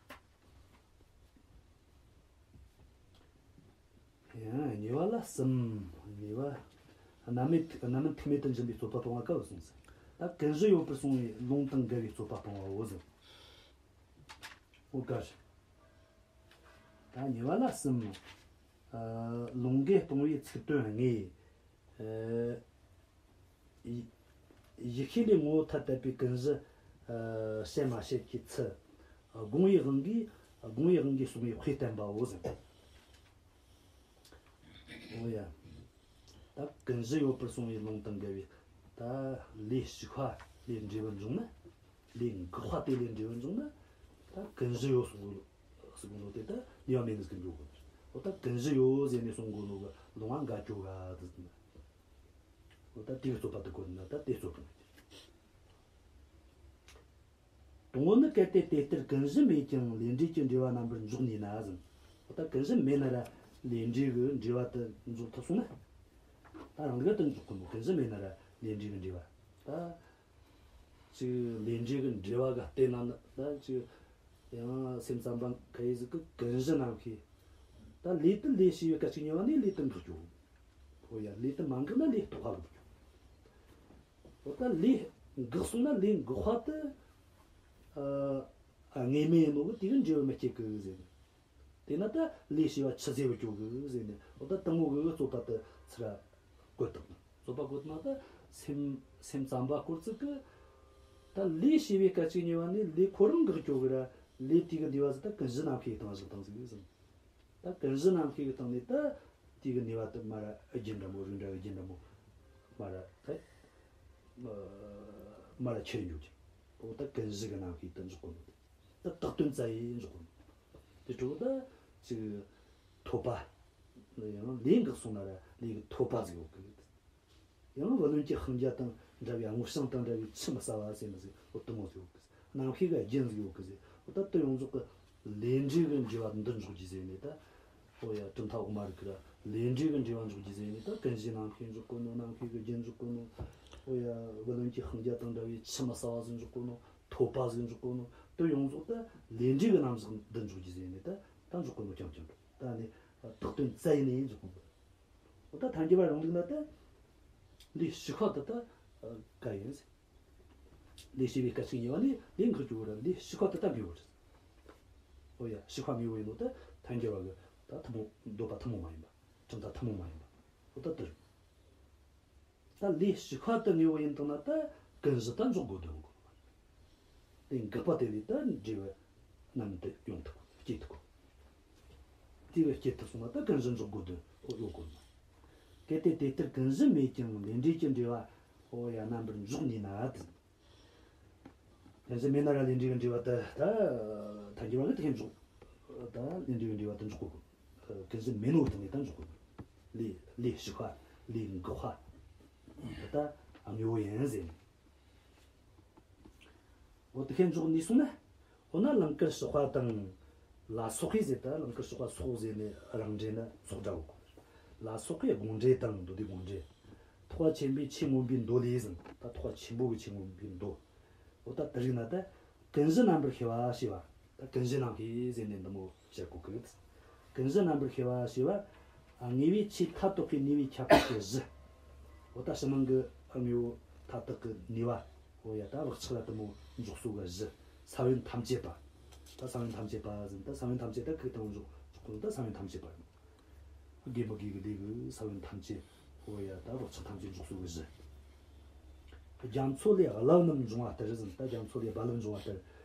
ཡང་གཉིས་པ་ལ་གསུམ། གཉིས་པ། རྣམ་སྨིན་རྣམ་སྨིན་ཐུག་མེད་དུ་འབྱིན་པའི་རྩོད་པ་སྤོང་བ་ག་བར་གསུངས་ཟེར། ད་ཀུན་གཞི་ཡོད་པར་གསུངས་པའི་ལུང་དང་འགལ་བའི་རྩོད་པ་སྤོང་བའོ་ཟེར། འོ་ག་རེ། ད་གཉིས་པ་ལ་གསུམ། ཨ། ལུང་འགལ་སྤོང་བའི་ཚིག་དོན་དངོས། ཡིད་ཤེས་ལས་ངོ་བོ་ཐ་དད་པའི་ཀུན་གཞི་བཤད་མ་བཤད་ཀྱི་ཚུལ། དགོངས་པའི་དབང་གིས་དགོངས་པའི་དབང་གིས་གསུངས་པའི་དཔེ་བསྟན་པའོ་ཟེར། འོ་ཡ། ད་ཀུན་གཞི་ཡོད་པར་གསུངས་པའི་ལུང་དང་འགལ་བའི། ད་ལས་ཞིག་པ་ལས་འབྲས་བུ་འབྱུང་ན། ལས་འགགས་པ་དེ་ལས་འབྲས་བུ་འབྱུང་ན། ད་ཀུན་གཞི་ཡོད་གསུང་གི་གསུང་གོ་ནོ་དེ་ད་ནུས་པ་མེད་ནི་ཟིག་གི་འགྲོ་གོ། འོ་ད་ཀུན་གཞི་ཡོད་ཟེར་ནས་གསུང་གོ་ནོ་གི་ལུང་བ་འགལ་འགྱོ་ག་དེ་ཟེར་ན། འོ་ད་དེའི་རྩོད་པ་དེ་གོ་ན་ད་དེ་རྩོད་པ་མེད། དང་པོ་ནི། གལ་ཏེ་དེ་ལྟར་ཀུན་གཞི་མེད་ཀྱང་ལས་འབྲས་ཀྱི་འབྲེལ་བ་རྣམ་པར་འཇོག་ནུས་ན་ཟེར། འོ་ད་ཀུན་གཞི་མེད་ན་ར་ལས་འབྲས་ཀྱི་འབྲེལ་བ་དེ་འཇོག་ཐུབ་སོང་ན། ད་རང་གི་དེ་འཇོག་གི་མོ། ཀུན་གཞི་མེད་ན་ར་ལས་འབྲས་ཀྱི་འབྲེལ་བ། ད་ཅིག་ལས་འབྲས་ཀྱི་འབྲེལ་བ་ག་བལྟས་ན་ནི་ད་ཅིག་ཡང་སེམས་ཙམ་པ་ཁ་ཡི་ཟིག་གི་ཀུན་གཞི་རྣམ་ཤེས། ད་ལས་དེ་ལས་བྱས་པའི་སྐད་ཅིག་གཉིས་པ་ནས་ལས་དེ་འགག་འགྱོ། འོ་ཡ། ལས་དེ་མ་འགགས་ན་ལས་ཐོགས་པ་འགག་འགྱོ། འོ་ད་ལས་འགགས་སོང་ན་ལས་འགགས་པ་དེ་ཨ་དངོས་མེད་ཡིན་ནོ་གི་དེ་གི་འབྲས་བུ་མི་སྐྱེ་གི་ཟེར་ནས། དེས་ན་ད་ལས་བྱས་པ་ཆུད་ཟོས་པར་འགྱོ་གི་ཟེར་ནས། འོ་ད་དེ་མོ་གི་རྩོད་པ་དེ་ཚུར་ར་བཀོད་བཏང་། རྩོད་པ་བཀོད་ན་ད་སེམས་སེམས་ཙམ་པ་སྐོར་ཚིག་གི་ད་ལས་བྱས་པའི་སྐད་ཅིག་གཉིས་པ་ནས་ལས་ཁོ་རང་འགག་འགྱོ་གི་ར། ལས་དེ་གི་ནུས་པ་ཟིག་ད་ཀུན་གཞི་རྣམ་ཤེས་སྟེང་བཞག་བཏང་ཟིག་ཟེར། ད་ཀུན་གཞི་རྣམ་ཤེས་ཀྱི་སྟེང་ནས་ད་དེ་གི་ནུས་པ་དེ་མར་རྒྱུན་འདྲ་མོ། རིགས་འདྲ་གི་རྒྱུན་འདྲ་མོ་མར་ད་མར་ཁྱེར་འགྱོ་གི། འོ་ད་ཀུན་གཞི་གི་རྣམ་ཤེས་དེ་འཇོག་གོ་ནོ། ད་བཏགས་དོན་རྩ་བའི་འཇོག་གོ་ནོ། དེ་འཕྲོ་ད་ཅིག་ཐོབ་པ། ཡང་ལས་འགགས་སོང་ན་ར་ལས་ཀྱི་ཐོབ་པ་ཟིག་ཡོད་གི། ཡང་བུ་ལོན་གྱི་ཤིང་རྒྱ་དང་འདྲ་བའི། སྔོ་ལྗང་དང་འདྲ་བའི་ཆུ་མི་ཟ་བ་ཟེར་ནི་ཟིག་འོ་དེ་མོ་ཟིག་ཡོད་གི། རྣམ་ཤེས་ཀྱི་རྒྱུན་ཟིག་ཡོད་གི་ཟེར། འོ་ད་དེ་ཡོངས་རྫོགས་ཀྱི་ལས་འབྲས་ཀྱི་འབྲེལ་བ་འདི་འཇོག་རྒྱུ་ཟེར་ནས་ད། འོ་ཡ། གྲུབ་མཐའ་འོག་མ་རིག་གི་ར་ལས་འབྲས་ཀྱི་འབྲེལ་བ་འཇོག་རྒྱུ་ཟེར་ནས་ད་ཀུན་གཞིའི་རྣམ་ཤེས་འཇོག་གོ་ནོ། རྣམ་ཤེས་ཀྱི་རྒྱུན་འཇོག་གོ་ནོ། འོ་ཡ། བུ་ལོན་གྱི་ཤིང་རྒྱ་དང་འདྲ་བའི་ཆུ་མི་ཟ་བ་ཟིག་འཇོག་གོ་ནོ། ཐོབ་པ་ཟིག་འཇོག་གོ་ནོ། དེ་ཡོངས་རྫོགས་ད་ལས་འབྲས་ཀྱི་རྣམ་གཞག་འདི་འཇོག་རྒྱུ་ཟེར་ནས་ད་ད་འཇོག་གོ་ནོ། རྐྱང་རྐྱང་ད་ནི་བཏགས་དོན་རྩ་བའི་ནས་འཇོག་གོ་ནོ། འོ་ད་ཐལ་འགྱུར་བ་རང་ལུགས་ན་ད་ལས་ཞིག་པ་དེ་ད་ག་ཡིན་ཟེར། ལས་བྱས་པའི་སྐད་ཅིག་གཉིས་པ་ནས་ལས་འགག་རྒྱུ་ར། ལས་ཞིག་པ་དེ་ད་དངོས་པོ་རེད། འོ་ཡ། ཞིག་པ་དངོས་པོ་ཡིན་ནོ་ད་ཐལ་འགྱུར་བ་གི་ད་ཐུན་མོང་འདོད་པ་ཐུན་མོང་མ་ཡིན་པ། གྲུབ་མཐའ་ཐུན་མོང་མ་ཡིན་པ། འོ་ད་དེ་རེད། ད་ལས་ཞིག་པ་དེ་དངོས་པོ་ཡིན་བཏང་ན་ད་ཀུན་གཞི་ད་འཇོག་དགོས་དོན་གོ། ལས་འགགས་པ་དེ་ལས་ད་འབྲས་བུ་རྣམས་དེ་ཡོང་ཐུབ། སྐྱེ་ཐུབ་གོ། དེ་བས་སྐྱེ་ཐུབ་སོང་ན་ད་ཀུན་གཞི་འཇོག་དགོས་དོན་ཡོད་གོ། གལ་ཏེ་དེ་ལྟར་ཀུན་གཞི་མེད་ཀྱང་ལས་འབྲས་ཀྱི་འབྲེལ་བ། འོ་ཡ། རྣམ་པར་འཇོག་ནུས་ན་དེ། ཀུན་གཞི་མེད་ན་ར་ལས་འབྲས་ཀྱི་འབྲེལ་བ་དེ་ད་ཐལ་འགྱུར་བ་གིས་དེ་འཇོག་ད་ལས་འབྲས་ཀྱི་འབྲེལ་བ་དེ་འཇོག་དགོས་གོ། ཀུན་གཞི་མེད་ནོ་དེ་ནས་ད་འཇོག་དགོས་གོ། ལས་ལས་ཞིག་པ། ལས་འགགས་པ་དེ་ད་དངོས་པོ་ཡིན་ཟེར་ནས། འོ་དེ་ཁས་འཇོག་ནུས་སོང་ན། འོ་ན་ལང་ཀར་ཞིག་པ་དང་། ལ་སོགས་པའི་ཟེར། ད་ལང་ཀར་ཞིག་པ་སོགས་ཟེར་ནས་རང་འགྲེལ་ན་སོགས་སྒྲ་གོ། ལ་སོགས་པའི་དགོངས་འགྲེལ་དང་། མདོ་སྡེའི་དགོངས་འགྲེལ། ཐེག་པ་ཆེན་པོའི་ཆོས་མངོན་པའི་མདོ་ལས་ཟེར། ད་ཐེག་པ་ཆེན་པོ་གི་ཆོས་མངོན་པའི་མདོ། འོ་ད་དེ་རིགས་ན་ད་ཀུན་གཞི་རྣམ་པར་ཤེས་པ་ཞེས་པ། ད་ཀུན་གཞི་རྣམ་ཤེས་ཟེར་ནས་འདི་མོ་བཤད་གོ་གི། ཀུན་གཞི་རྣམ་པར་ཤེས་པ་ཞེས་པ། ཨ། དངོས་པོའི་ཆོས་མཐའ་དག་པའི་ནུས་པའི་ཁྱད་པར་གྱི་གཞི། འོ་ད་ཕྱི་ནང་གི་དངོས་པོ་མཐའ་དག་གི་ནུས་པ། འོ་ཡ། ད་བག་ཆགས་ལ་དེ་མོ་འཇོག་སོ་གི་གཞི། ས་བོན་ཐམས་ཅད་པ། ད་ས་བོན་ཐམས་ཅད་པ་ཟེར། ད་ས་བོན་ཐམས་ཅད་ད་གི་དང་འཇོག་འཇོག་གོ་ནོ་ད་ས་བོན་ཐམས་ཅད་པ་ཡིན། དགེ་མི་དགེ་གི་ལས་གི་ས་བོན་ཐམས་ཅད། འོ་ཡ། ད་བག་ཆགས་ཐམས་ཅད་འཇོག་སོ་གི་གཞི། རྒྱ་མཚོ་ལས་རླབས་རྣམས་འབྱུང་བ་ལྟར་ཟེར། ད་རྒྱ་མཚོ་ལས་རྦ་རླབས་འབྱུང་བ་ལྟར་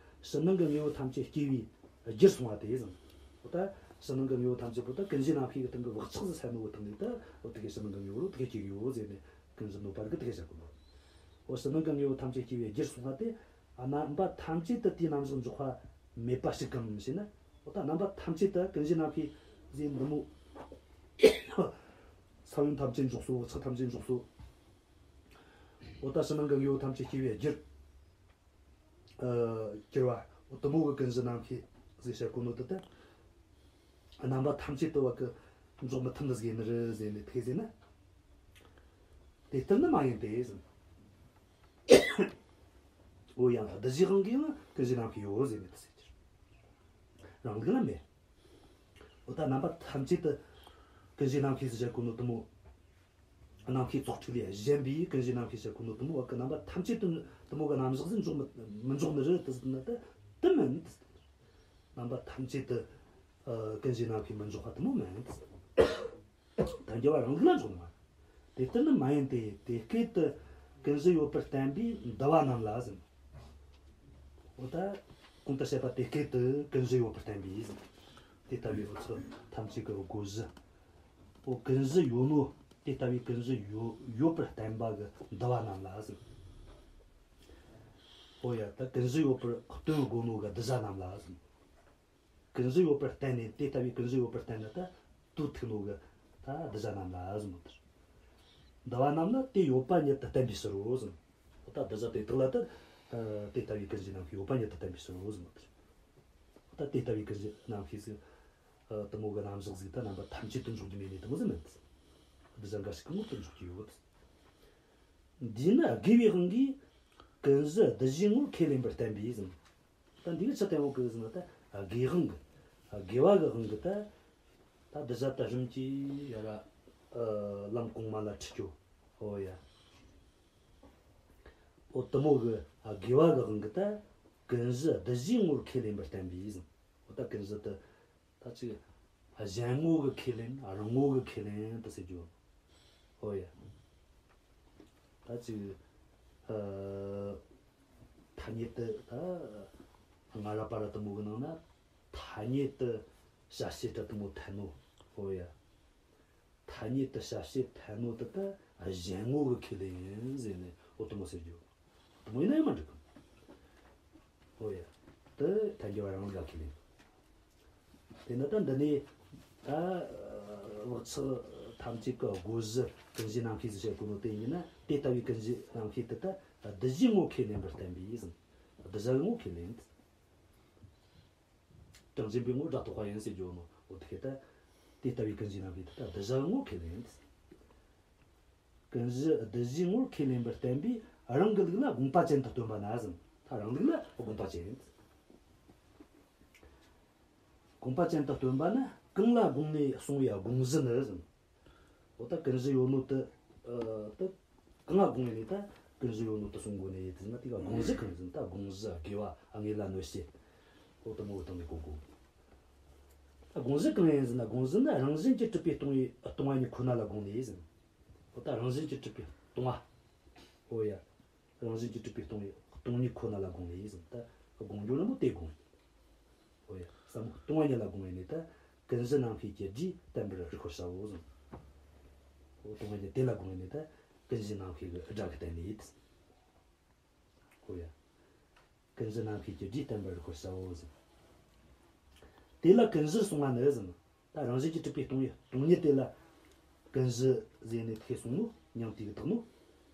ཕྱི་ནང་གི་དངོས་པོ་ཐམས་ཅད་སྐྱེ་བའི་རྒྱུར་སོང་བ་དེ་ཟེར། འོ་ད་ཕྱི་ནང་གི་དངོས་པོ་ཐམས་ཅད་པོ་ད་ཀུན་གཞིའི་རྣམ་ཤེས་ཀྱི་སྟེང་གི་བག་ཆགས་སུ་སད་ནོ་གི་སྟེང་ནས་ད་འོ་དེ་གི་ཕྱི་ནང་གི་དངོས་པོ་རོ་དེ་གི་སྐྱེ་གི་ཡོད་ཟེར་ནས་ཀུན་གཞི་འདོད་པ་རིགས་གི་དེ་གི་བཤད་གོ་ནོ། འོ་ཕྱི་ནང་གི་དངོས་པོ་ཐམས་ཅད་སྐྱེ་བའི་རྒྱུར་སོང་བ་དེ། རྣམ་པ་ཐམས་ཅད་དུ་དེའི་རྣམ་གཞག་འཇོག་པ་མེད་པ་ཞིག་གམ་ཞེ་ན། འོ་ད་རྣམ་པ་ཐམས་ཅད་དུ་ཀུན་གཞིའི་རྣམ་ཤེས་ཟེར་འདི་མོ། ས་བོན་ཐམས་ཅད་འཇོག་སོ། བག་ཆགས་ཐམས་ཅད་འཇོག་སོ། འོ་ད་ཕྱི་ནང་གི་དངོས་པོ་ཐམས་ཅད་སྐྱེ་བའི་རྒྱུར། ཨ། གྱུར་པ། འོ་དེ་མོ་གི་ཀུན་གཞི་རྣམ་ཤེས་ཟེར་བཤད་གོ་ནོ་དེ་ད། རྣམ་པ་ཐམས་ཅད་དུ་བ་གི་འཇོག་མི་ཐུབ་ནི་ཟིག་ཡིན་ནི་རེད་ཟེར་ནས་དེ་ཟེར་ན། དེ་ལྟར་ནི་མ་ཡིན་ཏེ་ཟེར། འོ་ཡང་གདུལ་བྱའི་དབང་གིས་ཡང་ཀུན་གཞི་རྣམ་ཤེས་ཡོད་ཟེར་ནས་དེ་ཟེར་གྱི། རང་ལུགས་ལ་མེད། འོ་ད་རྣམ་པ་ཐམས་ཅད་དུ་ཀུན་གཞི་རྣམ་ཤེས་ཟེར་བཤད་གོ་ནོ་དེ་མོ། རྣམ་ཤེས་ཙོག་ཁྲིག་ལས་གཞན་པའི་ཀུན་གཞི་རྣམ་ཤེས་བཤད་གོ་ནོ་དེ་མོ་བ་གི་རྣམ་པ་ཐམས་ཅད་དུ་དེ་མོ་གི་རྣམ་གཞག་ཟིག་འཇོག་མི་མི་འཇོག་ནི་རེད་དེ་ཟེར་ན་ད་དེ་མིན། རྣམ་པ་ཐམས་ཅད་དུ་ཨ་ཀུན་གཞི་རྣམ་ཤེས་མི་འཇོག་པ་དེ་མོ་མིན། ཐལ་འགྱུར་བ་རང་ལུགས་ལ་འཇོག་ནི་མ། དེ་ལྟར་ནི་མ་ཡིན་ཏེ། དེ་སྐད་དུ་ཀུན་གཞི་ཡོད་པར་བསྟན་པའི་འདུལ་བ་རྣམས་ལ་ཟེར། འོ་ད་གོང་དུ་བཤད་པ་དེ་སྐད་དུ་ཀུན་གཞི་ཡོད་པར་བསྟན་པའི་ཟེར། དེ་ལྟ་བུའི་འོ་ཚོ་ཐམས་ཅད་ཀྱི་སྒོ་གཞི། འོ་ཀུན་གཞི་ཡོད་ནོ། དེ་ལྟ་བུའི་ཀུན་གཞི་ཡོད་ཡོད་པར་བསྟན་པ་གི་འདུལ་བ་རྣམས་ལ་ཟེར། འོ་ཡ། ད་ཀུན་གཞི་ཡོད་པར་སྟོན་དགོས་ནོ་གི་གདུལ་བྱ་རྣམས་ལ་ཟེར། ཀུན་གཞི་ཡོད་པར་བསྟན་ནས། དེ་ལྟ་བུའི་ཀུན་གཞི་ཡོད་པར་བསྟན་ནས་ད་དུས་ཐུག་ནོ་གི་ད་གདུལ་བྱ་རྣམས་ལ་ཟེར་མོ་དེར། འདུལ་བ་རྣམས་ལ་དེ་ཡོད་པ་ཉིད་དུ་བསྟན་པའི་ཕྱིར་རོ་ཟེར། འོ་ད་གདུལ་བྱ་དེ་དག་ལ་ད་དེ་ལྟ་བུའི་ཀུན་གཞི་རྣམ་ཤེས་ཡོད་པ་ཉིད་དུ་བསྟན་པའི་ཕྱིར་རོ་ཟེར་མོ་དེར། འོ་ད་དེ་ལྟ་བུའི་ཀུན་གཞི་རྣམ་ཤེས་ཟིག་དེ་མོ་གི་རྣམ་གཞག་ཟིག་ད་རྣམ་པ་ཐམས་ཅད་དུ་འཇོག་རྒྱུ་མེད་ནས་དེ་མོ་ཟིག་མིན། གདུལ་བྱ་འགའ་ཞིག་གི་ངོར་དུ་འཇོག་རྒྱུ་ཡོད། འདིས་ནི་དགོས་པའི་དབང་གིས་ཀུན་གཞི་གདུལ་བྱའི་ངོར་ཁས་ལེན་པར་བསྟན་པས་ཟེར། ད་འདི་གི་ཆི་བསྟན་ཡོད་གི་ཟེར་ན། ད་དགོས་དབང་གི། དགོས་པ་གི་དབང་གིས་ད་ད་གདུལ་བྱ་ད་རིམ་གྱིས་ཡར་ར་ལམ་གོང་མ་ལ་ཁྲིད་རྒྱུ། འོ་ཡ། འོ་དེ་མོ་གི་དགོས་པ་གི་དབང་གིས་ད་ཀུན་གཞི་གདུལ་བྱའི་ངོར་ཁས་ལེན་པར་བསྟན་པས་ཟེར། འོ་ད་ཀུན་གཞི་དེ་ད་ཅིག་གཞན་ངོ་གི་ཁས་ལེན། རང་ངོ་གི་ཁས་ལེན་དེ་ཟེར་རྒྱུ། ཨོ་ཡ། ད་ཅིག་ཨ་ཐ་སྙད་དུ་ད་སྔ་རབས་པ་ར་དེ་མོ་གི་ནང་ན་ཐ་སྙད་དུ་བྱ་བྱེད་ར་དེ་མོ་འཐད་ནོ། ཨོ་ཡ། ཐ་སྙད་དུ་བྱ་བྱེད་འཐད་ནོ་དེ་ད་གཞན་ངོ་གི་ཁས་ལེན་ཡིན་ཟེར་ནས། ཨོ་དེ་མོ་ཟེར་རྒྱུ། དེ་མོ་ཡིན་ན་ཡང་མི་འགྲིག་གི། ཨོ་ཡ། དེ་ཐལ་འགྱུར་བ་རང་ལུགས་ལ་ཁས་ལེན། དེ་ནི་ད་འདི་ནས་ད་བག་ཆགས་ཐམས་ཅད་ཀྱི་སྒོ་གཞི་ཀུན་གཞིའི་རྣམ་ཤེས་ཟེར་བཤད་གོ་ནོ་དེ་ཡིན་ན། དེ་ལྟ་བུའི་ཀུན་གཞིའི་རྣམ་ཤེས་དེ་ད་གདུལ་བྱའི་ངོ་ཁས་ལེན་པར་བསྟན་པས་ཟེར། གདུལ་བྱ་གི་ངོ་ཁས་ལེན། གྲངས་ཅན་པའི་ངོ་སྒྲ་རྟོག་པ་ཡིན་ཟེར་རྒྱུ་ནོ། འོ་དེ་ད་དེ་ལྟ་བུའི་ཀུན་གཞིའི་རྣམ་ཤེས་དེ་ད་གདུལ་བྱ་གི་ངོ་ཁས་ལེན། ཀུན་གཞི་གདུལ་བྱའི་ངོར་ཁས་ལེན་པར་བསྟན་པས། རང་གི་ལུགས་ལ་དགོངས་པ་ཅན་དུ་སྟོན་པ་ན་ཟེར། ད་རང་ལུགས་ལ་དགོངས་པ་ཅན། དགོངས་པ་ཅན་དུ་སྟོན་པ་ན་གང་ལ་དགོངས་ནས་གསུངས་པའི་དགོངས་གཞི་ནི་ཟེར། འོ་ད་ཀུན་གཞི་ཡོད་ནོ་དེ་ཨ་ད་གང་ལ་དགོངས་ནས་ད་ཀུན་གཞི་ཡོད་ནོ་དེ་གསུང་དགོས་ནི་ཡིན་ན། དེ་ག་དགོངས་གཞི་གང་ཡིན་ཟེར་ན། ད་དགོངས་གཞི་དགོས་པ། དངོས་ལ་གནོད་བྱེད། འོ་དེ་མོ་གི་སྟེང་ནས་གོ་དགོས། ད་དགོངས་གཞི་གང་ཡིན་ཟེར་ན། དགོངས་གཞི་ནི་རང་བཞིན་གྱིས་གྲུབ་པའི་སྟོང་ཉིད། སྟོང་པ་ཉིད་ཁོ་ན་ལ་དགོངས་ནས་ཟེར། འོ་ད་རང་བཞིན་གྱིས་གྲུབ་པའི་སྟོང་པ། འོ་ཡ། རང་བཞིན་གྱིས་གྲུབ་པའི་སྟོང་ཉིད། སྟོང་ཉིད་ཁོ་ན་ལ་དགོངས་ནས་ཟེར། ད་དགོངས་རྒྱུ་རྣམས་དེ་དགོངས། འོ་ཡ། ཟབ་མོ་སྟོང་པ་ཉིད་ལ་དགོངས་ནས་ད་ཀུན་གཞི་རྣམ་ཤེས་ཀྱི་སྒྲས་བསྟན་པར་རིགས་པར་བྱའོ་ཟེར། འོ་སྟོང་པ་ཉིད་དེ་ལ་དགོངས་ནས་ད་ཀུན་གཞི་རྣམ་ཤེས་ཀྱི་སྒྲ་གིས་བསྟན་ནས། འོ་ཡ། ཀུན་གཞི་རྣམ་ཤེས་ཀྱི་སྒྲས་བསྟན་པར་རིགས་པར་བྱའོ་ཟེར། དེ་ལ་ཀུན་གཞིར་གསུངས་པ་ནི་ཟེར། ད་རང་བཞིན་གྱིས་གྲུབ་པའི་སྟོང་ཉིད། སྟོང་ཉིད་དེ་ལ་ཀུན་གཞི་ཟེར་ནས་ཐེ་གསུངས་ནོ། མྱང་དེ་གི་དག་ནོ།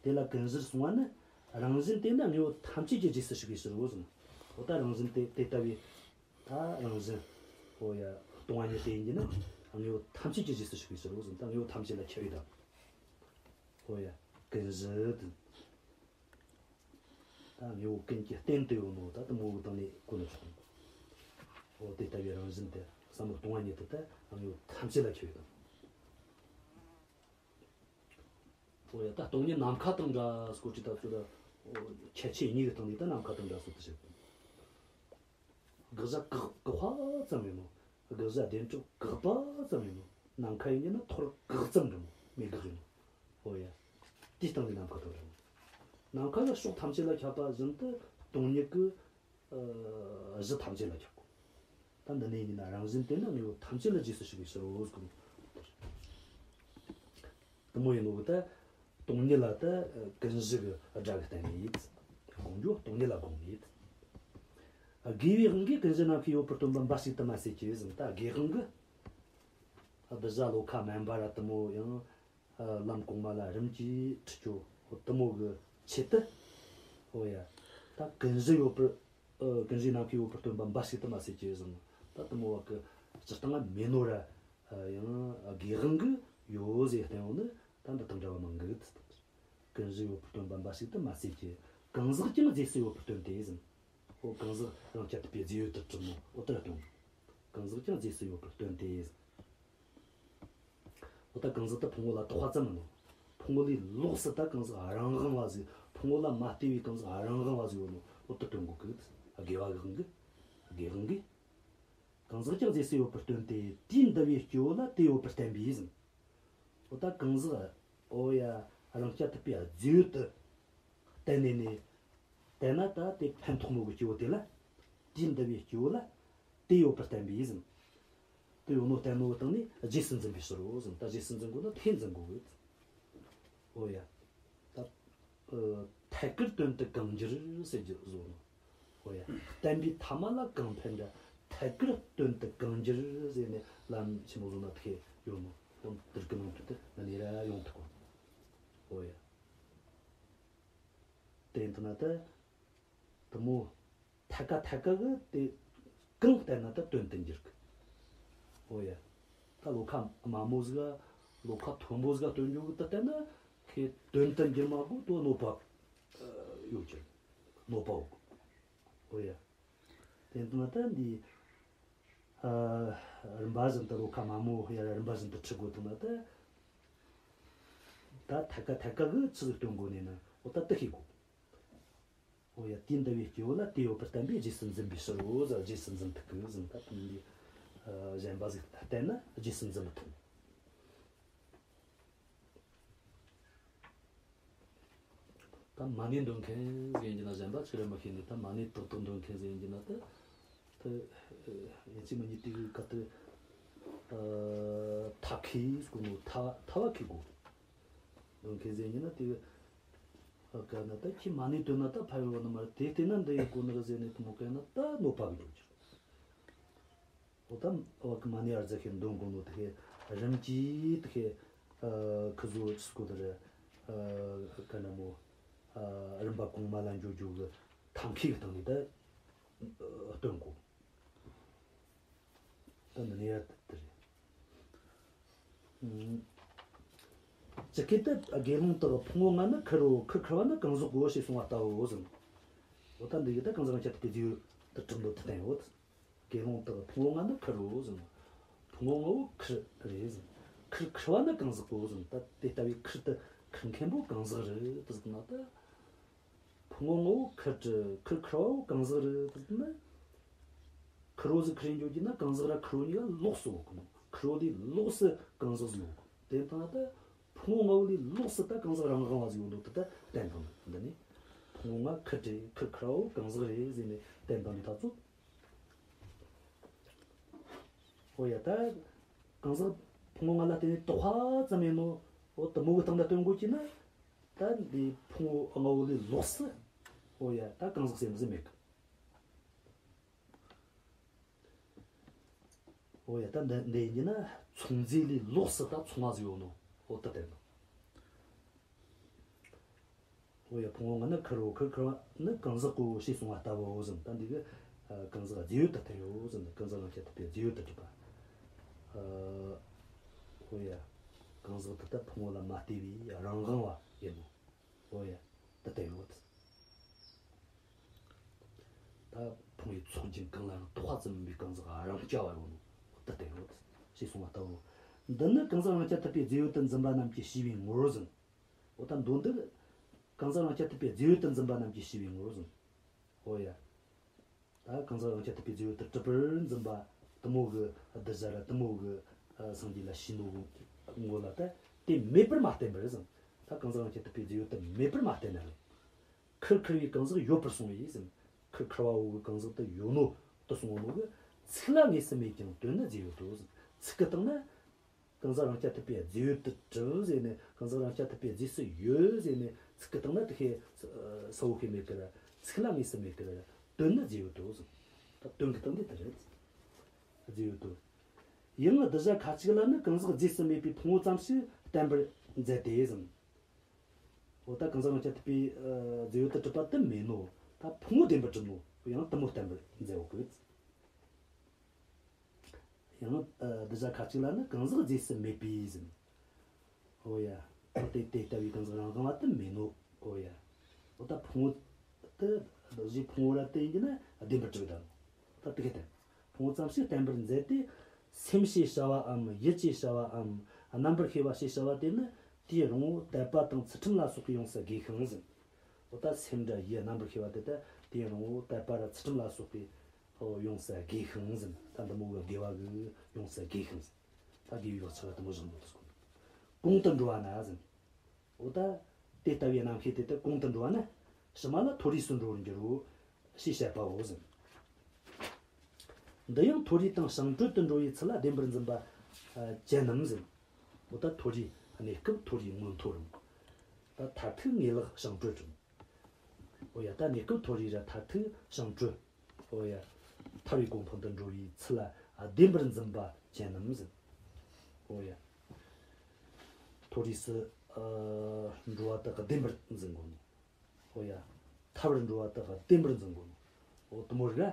དེ་ལ་ཀུན་གཞིར་གསུངས་པ་ནི་རང་བཞིན་དེ་ནི་དངོས་པོ་ཐམས་ཅད་ཀྱི་རྗེས་སུ་ཞུགས་པའི་ཕྱིར་རོ་ཟེར། འོ་ད་རང་བཞིན་དེ་དེ་ལྟ་བུའི་ད་རང་བཞིན། འོ་ཡ། སྟོང་པ་ཉིད་དེ་ཡིན་གྱི་ན་དངོས་པོ་ཐམས་ཅད་ཀྱི་རྗེས་སུ་ཞུགས་པའི་ཕྱིར་རོ་ཟེར། ད་དངོས་པོ་ཐམས་ཅད་ལ་ཁྱབ་པའི་དང་། འོ་ཡ། ཀུན་གཞི་དེ། ད་དངོས་པོ་ཀུན་གྱི་རྟེན་དུ་ཡོད་ནོ། ད་དེ་མོ་གི་སྟེང་ནས་གོ་ནས་ཆོག། འོ་དེ་ལྟ་བུའི་རང་བཞིན་དེ། བསམ་བློ་གཏོང་བ་ཉིད་དེ་ད་དངོས་པོ་ཐམས་ཅད་ལ་ཁྱབ་ཡོད་དང་། འོ་ཡ། ད་སྟོང་ཉིད་ནམ་མཁའ་དང་འདྲ་ཟེར་གོ་དུས་ད་ཚོད་ད་ཁྱད་ཆོས་གཉིས་ཀྱི་སྟེང་ནས་ད་ནམ་མཁའ་དང་འདྲ་ཟེར་དུ་བཤད། དགག་བྱ་བཀག་བཀག་པ་ཙམ་ཡིན་ནོ། དགག་བྱ་བདེན་གྲུབ་བཀག་པ་ཙམ་ཡིན་ནོ། ནམ་མཁའ་ཡིན་གྱི་ན་ཐོར་བཀག་ཙམ་རེད་མོ། མེད་དགག་ཡིན་ནོ། འོ་ཡ། དེའི་སྟེང་ནས་ནམ་མཁའ་དང་འདྲ་མོ། ནམ་མཁའ་ལ་ཕྱོགས་ཐམས་ཅད་ལ་ཁྱབ་པ་བཞིན་དུ་སྟོང་ཉིད་ཀྱི་ཨ་གཞི་ཐམས་ཅད་ལ་ཁྱབ་གོ། ད་འདི་ནས་ཡིན་ན་རང་བཞིན་དེ་ནི་དངོས་པོ་ཐམས་ཅད་ལ་རྗེས་སུ་ཞུགས་པའི་ཕྱིར་རོ་ཟེར་གོ། དེ་མོ་ཡིན་ནོ་གི་ད་སྟོང་ཉིད་ལ་ད་ཀུན་གཞི་གི་སྒྲ་གིས་བསྟན་ནས་ཡིན། དགོངས་རྒྱུ་སྟོང་ཉིད་ལ་དགོངས་ནས་ཡིན། དགོས་པའི་དབང་གིས་ཀུན་གཞི་རྣམ་ཤེས་ཡོད་པར་སྟོན་པ་འབའ་ཞིག་ཏུ་མ་ཟད་ཀྱི་ཟེར། ད་དགོས་དབང་གིས་གདུལ་བྱ་བློ་ཁ་དམན་པ་ར་དེ་མོ་ཡང་ལམ་གོང་མ་ལ་རིམ་གྱིས་ཁྲིད་རྒྱུ་དེ་མོ་གི་ཆེད་དུ། འོ་ཡ། ད་ཀུན་གཞི་ཡོད་པར། ཀུན་གཞི་རྣམ་ཤེས་ཡོད་པར་སྟོན་པ་འབའ་ཞིག་ཏུ་མ་ཟད་ཀྱི་ཟེར། ད་དེ་མོ་བ་གི་སྤྱིར་བཏང་ལ་མེད་ནོ་ར། ཡང་དགོས་དབང་གིས་ཡོད་ཟེར་བསྟན་ཡོད་ནི་ད་འདི་དང་འདྲ་བ་མང་གི། ཀུན་གཞི་ཡོད་པར་སྟོན་པ་འབའ་ཞིག་ཏུ་མ་ཟད་ཀྱི། གང་ཟག་ཀྱང་རྫས་སུ་ཡོད་པར་སྟོན་ཏེ་ཟེར། འོ་གང་ཟག་རང་རྐྱ་ཐུབ་པའི་རྫས་ཡོད་དུ་གྲུབ་ནོ། འོ་དེ་ར་སྟོན། གང་ཟག་ཀྱང་རྫས་སུ་ཡོད་པར་སྟོན་ཏེ་ཟེར། འོ་ད་གང་ཟག་དེ་ཕུང་པོ་ལ་གཏོགས་པ་ཙམ་མིན་ནོ། ཕུང་པོ་ལས་ལོགས་སུ་ད་གང་ཟག་རང་དབང་བ་ཟིག་ཕུང་པོ་ལ་མ་ལྟོས་པའི་གང་ཟག་རང་དབང་བ་ཟིག་ཡོད་ནོ། འོ་དེ་སྟོན་དགོས་གི། དགོས་པ་གི་དབང་གིས། དགོས་དབང་གིས། གང་ཟག་ཀྱང་རྫས་སུ་ཡོད་པར་སྟོན་ཏེ། དེས་འདུལ་བའི་སྐྱེ་བོ་ལ་དེ་ཡོད་པར་བསྟན་པས་ཟེར། འོ་ད་གང་ཟག་ ཨོ་ཡ། རང་རྐྱ་ཐུབ་པའི་རྫས་ཡོད་དུ་བསྟན་ནས་ནི། བསྟན་ན་ད་དེ་ཕན་ཐོགས་ནོ་གི་སྐྱེ་བོ་དེ་ལ། དུས་འདའ་བའི་སྐྱེ་བོ་ལ་དེ་ཡོད་པར་བསྟན་པས་ཟེར། དེ་ཡོད་ནོ་བསྟན་ནོ་གི་སྟེང་ནས་རྗེས་སུ་འཛིན་པའི་ཕྱིར་རོ་ཟེར། ད་རྗེས་སུ་འཛིན་དགོས་ན་དེ་འཛིན་དགོས་གི། ཨོ་ཡ། ད་ཨ་ཐད་ཀར་དོན་དུ་གང་འགྱུར་ཟེར་རྒྱུ་བཟོ་ནོ། ཨོ་ཡ། བསྟན་པའི་ཐ་མ་ལ་གང་ཕན་འདྲ། ཐད་ཀར་དོན་དུ་གང་འགྱུར་ཟེར་ནས་ལམ་ཆེན་མོ་བཟོ་ན་ཐུག་ཡོད་ནོ། འོ་དེ་གི་ནང་དོན་དེ་ནི་ར་ཡོང་ཐུབ་གོ། ཨོ་ཡ། དེ་ཡིན་ན་ད་དེ་མོ་ཐད་ཀ་ཐད་ཀ་གི་དེ་གང་བསྟན་ན་ད་དོན་དུ་འགྱུར་གི། ཨོ་ཡ། ད་བློ་ཁ་དམའ་མོ་ཟིག་ག་བློ་ཁ་མཐོན་པོ་ཟིག་ག་སྟོན་རྒྱུ་གི་ད་བསྟན་ན་ཁོས་དོན་དུ་འགྱུར་མ་གོ། དོ་གནོད་པ་ཡོད་ཀྱི། གནོད་པ་འོག་ཨོ་ཡ། དེ་ལྟ་ན་ད་འདི་ཨ་རིམ་པ་བཞིན་དུ་བློ་ཁ་དམའ་མོ་ཡ་རིམ་པ་བཞིན་དུ་ཁྲིད་དགོས་དང་ན་ད། ད་ཐད་ཀ་ཐད་ཀ་གི་ཆི་ཟིག་སྟོན་དགོས་ནས་ན། འོ་ད་དེ་ཤེས་དགོས། འོ་ཡ། དུས་འདའ་བའི་སྐྱེ་བོ་ལ་དེ་ཡོད་པར་བསྟན་པས་རྗེས་སུ་འཛིན་པའི་ཕྱིར་རོ་ཟེར། རྗེས་སུ་འཛིན་ཐུབ་གི་ཟེར། ད་དེ་འདི་ཨ་གཞན་པ་ཟིག་བསྟན་ན་རྗེས་སུ་འཛིན་མི་ཐུབ། ད་མ་ཎི་འདོན་མཁན་ཟིག་ཡིན་གྱི་ན་གཞན་པ་ཆི་རེད་མི་ཤེས་ནི། ད་མ་ཎི་ཏག་ཏག་འདོན་མཁན་ཟིག་ཡིན་གྱི་ན་ད། ད་ཡིན་གཅིག་མིན་གཉིས་དེ་གི་ག་ད་ཐ་ཁེ་ཟེར་གོ་ནོ། ཐ་ཐ་བ་ཁེ་གོ། འདོན་མཁན་ཟིག་ཡིན་གྱི་ན་དེ་ག་ན་ད་ཁྱི་མ་ཎི་འདོན་ན་ད་ཕ་ཡོང་བ་ནི་མ་རེད། དེ་བལྟས་ན་འདི་ཡིན་གོ་ནི་རེད་ཟེར་ནས་དེ་མོ་བཀལ་ན་ད་གནོད་པ་གི་འགྲོ་རྒྱུ། འོ་ད་བ་གི་མ་ཎི་ཨརྫ་ཁེ་འདོན་དགོས་ནོ་དེ་ཁེ་རིམ་གྱིས་དེ་ཁེ་ཨ་ཁི་ཟོ་ཆི་ཟེར་གོ་དེ་རེད། ཨ་ག་ན་མོ་ཨ་རིམ་པ་གོང་མ་ལ་འགྱོ་རྒྱུ་གི་ཐ་ཁེ་གི་སྟེང་ནས་ད་ཨ་འདོན་དགོས། ད་འདི་ནས་ཡར་དེ་རེད། ཨུམ། ཇི་སྐད་དུ། དགེ་སློང་དག་ཕུང་པོ་ལྔ་ནི་ཁུར་རོ། ཁུར་ཁུར་བ་ནི་གང་ཟག་གོ་ཞེས་གསུངས་པ་ལྟ་བུའོ་ཟེར། འོ་ད་འདི་གི་ད་གང་ཟག་རང་རྐྱ་ཐུབ་པའི་རྫས་ཡོད་དུ་གྲུབ་འདོད་དུ་བསྟན་ཡོད། དགེ་སློང་དག་ཕུང་པོ་ལྔ་ནི་ཁུར་རོ་ཟེར། ཕུང་པོ་ལྔ་བོ་ཁུར་རེད་ཟེར། ཁུར་ཁུར་བ་ནི་གང་ཟག་གོ་ཟེར། ད་དེ་ལྟ་བུའི་ཁུར་དེ་ཁུར་མཁན་པོ་གང་ཟག་རེད་དུ་ཟེར་ན་ད། ཕུང་པོ་ལྔ་བོ་ཁུར་དྲི། ཁུར་ཁུར་བ་བོ་གང་ཟག་རེད་དུ་ཟེར་ན། ཁུར་བོ་ཟིག་ཁུར་འགྱོ་རྒྱུ་ན་གང་ཟག་ར་ཁུར་བོ་གཉིས་ཀ་ལོགས་སུ་ཡོད་གི་མོ། ཁུར་བོ་དེ་ལོགས་སུ་གང་ཟག་ཟིག་ཡོད་གི། དེ་ལྟ་ན་ད་ཕུང་པོ་ལྔ་བོ་ལས་ལོགས་སུ་ད་གང་ཟག་རང་དབང་བ་ཟིག་ཡོད་ནོ་དེ་ད་བསྟན་བཏང་ནི། འདི་ནི་ཕུང་པོ་ལྔ་ཁུར་དྲི། ཁུར་ཁུར་བ་བོ་གང་ཟག་རེད་ཟེར་ནས་བསྟན་བཏང་ནི་ད་ཚོ། ཨོ་ཡ། ད་གང་ཟག་ཕུང་པོ་ལྔ་ལ་བརྟེན་ནས་དོགས་པ་ཙམ་ཡིན་ནོ། འོ་དེ་མོ་གི་སྟེང་ད་སྟོན་དགོས་ཀྱི་ན། ད་འདི་ཕུང་པོ་ལྔ་བོ་ལས་ལོགས་སུ། ཨོ་ཡ། ད་གང་ཟག་སེམས་ཟིག་མེད་གི། ཨོ་ཡ། ད་འདི་འདི་ཡིན་གྱི་ན་མཚུངས་རྫས་ལས་ལོགས་སུ་ད་མཚུངས་པ་ཟིག་ཡོད་ནོ། ཨོ་ད་བསྟན་ནོ། ཨོ་ཡ། ཕུང་པོ་ལྔ་ནི་ཁུར་རོ། ཁུར་ཁུར་བ་ནི་གང་ཟག་གོ་ཞེས་གསུངས་པ་ལྟ་བུའོ་ཟེར། ད་འདི་གི་ཨ་གང་ཟག་རྫས་ཡོད་དུ་བསྟན་ཡོད་ཟེར། གང་ཟག་རང་རྐྱ་ཐུབ་པའི་རྫས་ཡོད་དུ་གྲུབ་པ། ཨ་ཨོ་ཡ། གང་ཟག་དེ་ད་ཕུང་པོ་ལ་མ་ལྟོས་པའི་རང་དབང་བ་ཡིན་ནོ། ཨོ་ཡ། དུ་བསྟན་ཡོད། ད་ཕུང་པོའི་ཚོགས་རྒྱན་གང་ལའང་དོགས་པ་ཙམ་མིན་པའི་གང་ཟག་རང་རྐྱ་བ་ཡོད་ནོ། དུ་བསྟན་ཡོད་ཞེས་གསུངས་པ་ལྟ་བུ། འདི་ནི་གང་ཟག་རང་རྐྱ་ཐུབ་པའི་རྫས་ཡོད་དུ་འཛིན་པ་རྣམས་ཀྱིས་ཞུས་པའི་ངོར་ཟེར། འོ་ད་མདོ་འདི་གང་ཟག་རང་རྐྱ་ཐུབ་པའི་རྫས་ཡོད་དུ་འཛིན་པ་རྣམས་ཀྱིས་ཞུས་པའི་ངོར་ཟེར། འོ་ཡ། ད་གང་ཟག་རང་རྐྱ་ཐུབ་པའི་རྫས་ཡོད་དུ་གྲུབ་པར་འཛིན་པ་དེ་མོ་གི་གདུལ་བྱ་ར་དེ་མོ་གི་ཨ་སངས་རྒྱས་ལ་ཞུས་ནོ་གི་ངོ་ལ་ད་དེ་མེད་པར་མ་བསྟན་པར་ཟེར། ད་གང་ཟག་རང་རྐྱ་ཐུབ་པའི་རྫས་ཡོད་དུ་མེད་པར་མ་བསྟན་ན་རེད། ཁུར་ཁུར་བའི་གང་ཟག་ཡོད་པར་གསུངས་པས་ཟེར། ཁུར་ཁུར་བ་བོ་གི་གང་ཟག་དེ་ཡོད་ནོ་དུ་གསུངས་ནོ་གི། ཚིག་ལ་དངོས་སུ་མེད་ཀྱང་དོན་ནི་རྫས་ཡོད་དོ་ཟེར། ཚིག་གི་སྟེང་ན། གང་ཟག་རང་རྐྱ་ཐུབ་པའི་རྫས་ཡོད་དུ་གྲུབ་ཟེར་ནས། གང་ཟག་རང་རྐྱ་ཐུབ་པའི་རྫས་སུ་ཡོད་ཟེར་ནས། ཚིག་གི་སྟེང་ན་དེ་ཤེས་ས་བོ་ཤེས་མེད་ཀི་ར། ཚིག་ལ་དངོས་སུ་མེད་ཀི་ར། དོན་ནི་རྫས་ཡོད་དོ་ཟེར། ད་དོན་གི་སྟེང་ནས་དེ་རེད། རྫས་ཡོད་དོ། ཡང་གདུལ་བྱ་ཁ་ཅིག་ལ་ནི་གང་ཟག་རྫས་སུ་མེད་པའི་ཕུང་པོ་ཙམ་ཞིག་བསྟན་པར་མཛད་དེ་ཟེར། འོ་ད་གང་ཟག་རང་རྐྱ་ཐུབ་པའི་ཨ་རྫས་ཡོད་དུ་གྲུབ་པ་དེ་མེད་ནོ། ད་ཕུང་པོ་བདེན་པར་གྲུབ་ནོ། ཡང་དེ་མོ་བསྟན་པར་མཛད་འོ་གི། ཡང་ཨ་གདུལ་བྱ་ཁ་ཅིག་ལ་ནི་གང་ཟག་རྫས་སུ་མེད་པའི་ཟེར། ཨོ་ཡ། ད་དེ་དེ་ལྟ་བུའི་གང་ཟག་རང་དབང་བ་དེ་མེད་ནོ། ཨོ་ཡ། འོ་ད་ཕུང་པོ་དེ་གདུལ་བྱའི་ཕུང་པོ་ར་དེ་ཡིན་གྱི་ན་བདེན་པར་གྲུབ་ད་ནོ། ད་དེ་ག་དེ་ཕུང་པོ་ཙམ་ཞིག་བསྟན་པར་མཛད་དེ། སེམས་ཞེས་བྱ་བའམ་ཡིད་ཅེས་བྱ་བའམ་རྣམ་པར་ཤེས་པ་ཞེས་བྱ་བ་དེ་ནི་དུས་རིང་པོ་དད་པ་དང་ཚུལ་ཁྲིམས་ལ་སོགས་པས་ཡོངས་སུ་དགོས་ཤིང་ཟེར། འོ་ད་སེམས་ར་ཡིད་རྣམ་པར་ཤེས་པ་དེ་ད་དུས་རིང་པོ་དད་པ་ར་ཚུལ་ཁྲིམས་ལ་སོགས་པས། ཨོ་ཡོངས་སུ་དགོས་ཤིང་ཟེར། ད་འདི་མོ་གི་དགེ་བ་གི་ཡོངས་སུ་དགོས་ཤིང་ཟེར། ད་དགེ་བའི་བག་ཆགས་དེ་མོ་བཞག་འདུག་ཟེར་གོ། གོང་དུ་འགྲོ་བ་ན་ཟེར། འོ་ད་དེ་ལྟ་བུའི་རྣམ་ཤེས་དེ་དག་གོང་དུ་འགྲོ་བ་ན་ཕྱི་མ་ལ་མཐོ་རིས་སུ་འགྲོ་བར་འགྱུར་རོ་ཞེས་བཤད་པའོ་ཟེར། འདི་ཡང་མཐོ་རིས་དང་བྱང་གྲོལ་དུ་འགྲོ་བའི་ཚུལ་ལ་བདེན་པར་འཛིན་པ་ཅན་ནམ་ཟེར། འོ་ད་མཐོ་རིས་གནས་སྐབས་མཐོ་རིས་མངོན་མཐོ་རུང་། ད་མཐར་ཐུག་ངེས་ལེགས་བྱང་གྲོལ་རུང་། འོ་ཡ། ད་གནས་སྐབས་མཐོ་རིས་ར་མཐར་ཐུག་བྱང་གྲོལ། འོ་ཡ། ཐར་བའི་གོ་འཕང་དུ་འགྲོ་བའི་ཚུལ་ལ་བདེན་པར་འཛིན་པ་ཅན་ནམ་ཟེར། འོ་ཡ། མཐོ་རིས་སུ་ཨ་འགྲོ་བ་དག་བདེན་པར་འཛིན་དགོས་ནོ། འོ་ཡ། ཐར་བར་འགྲོ་བ་དག་བདེན་པར་འཛིན་དགོས་ནོ། འོ་དེ་མོ་ར།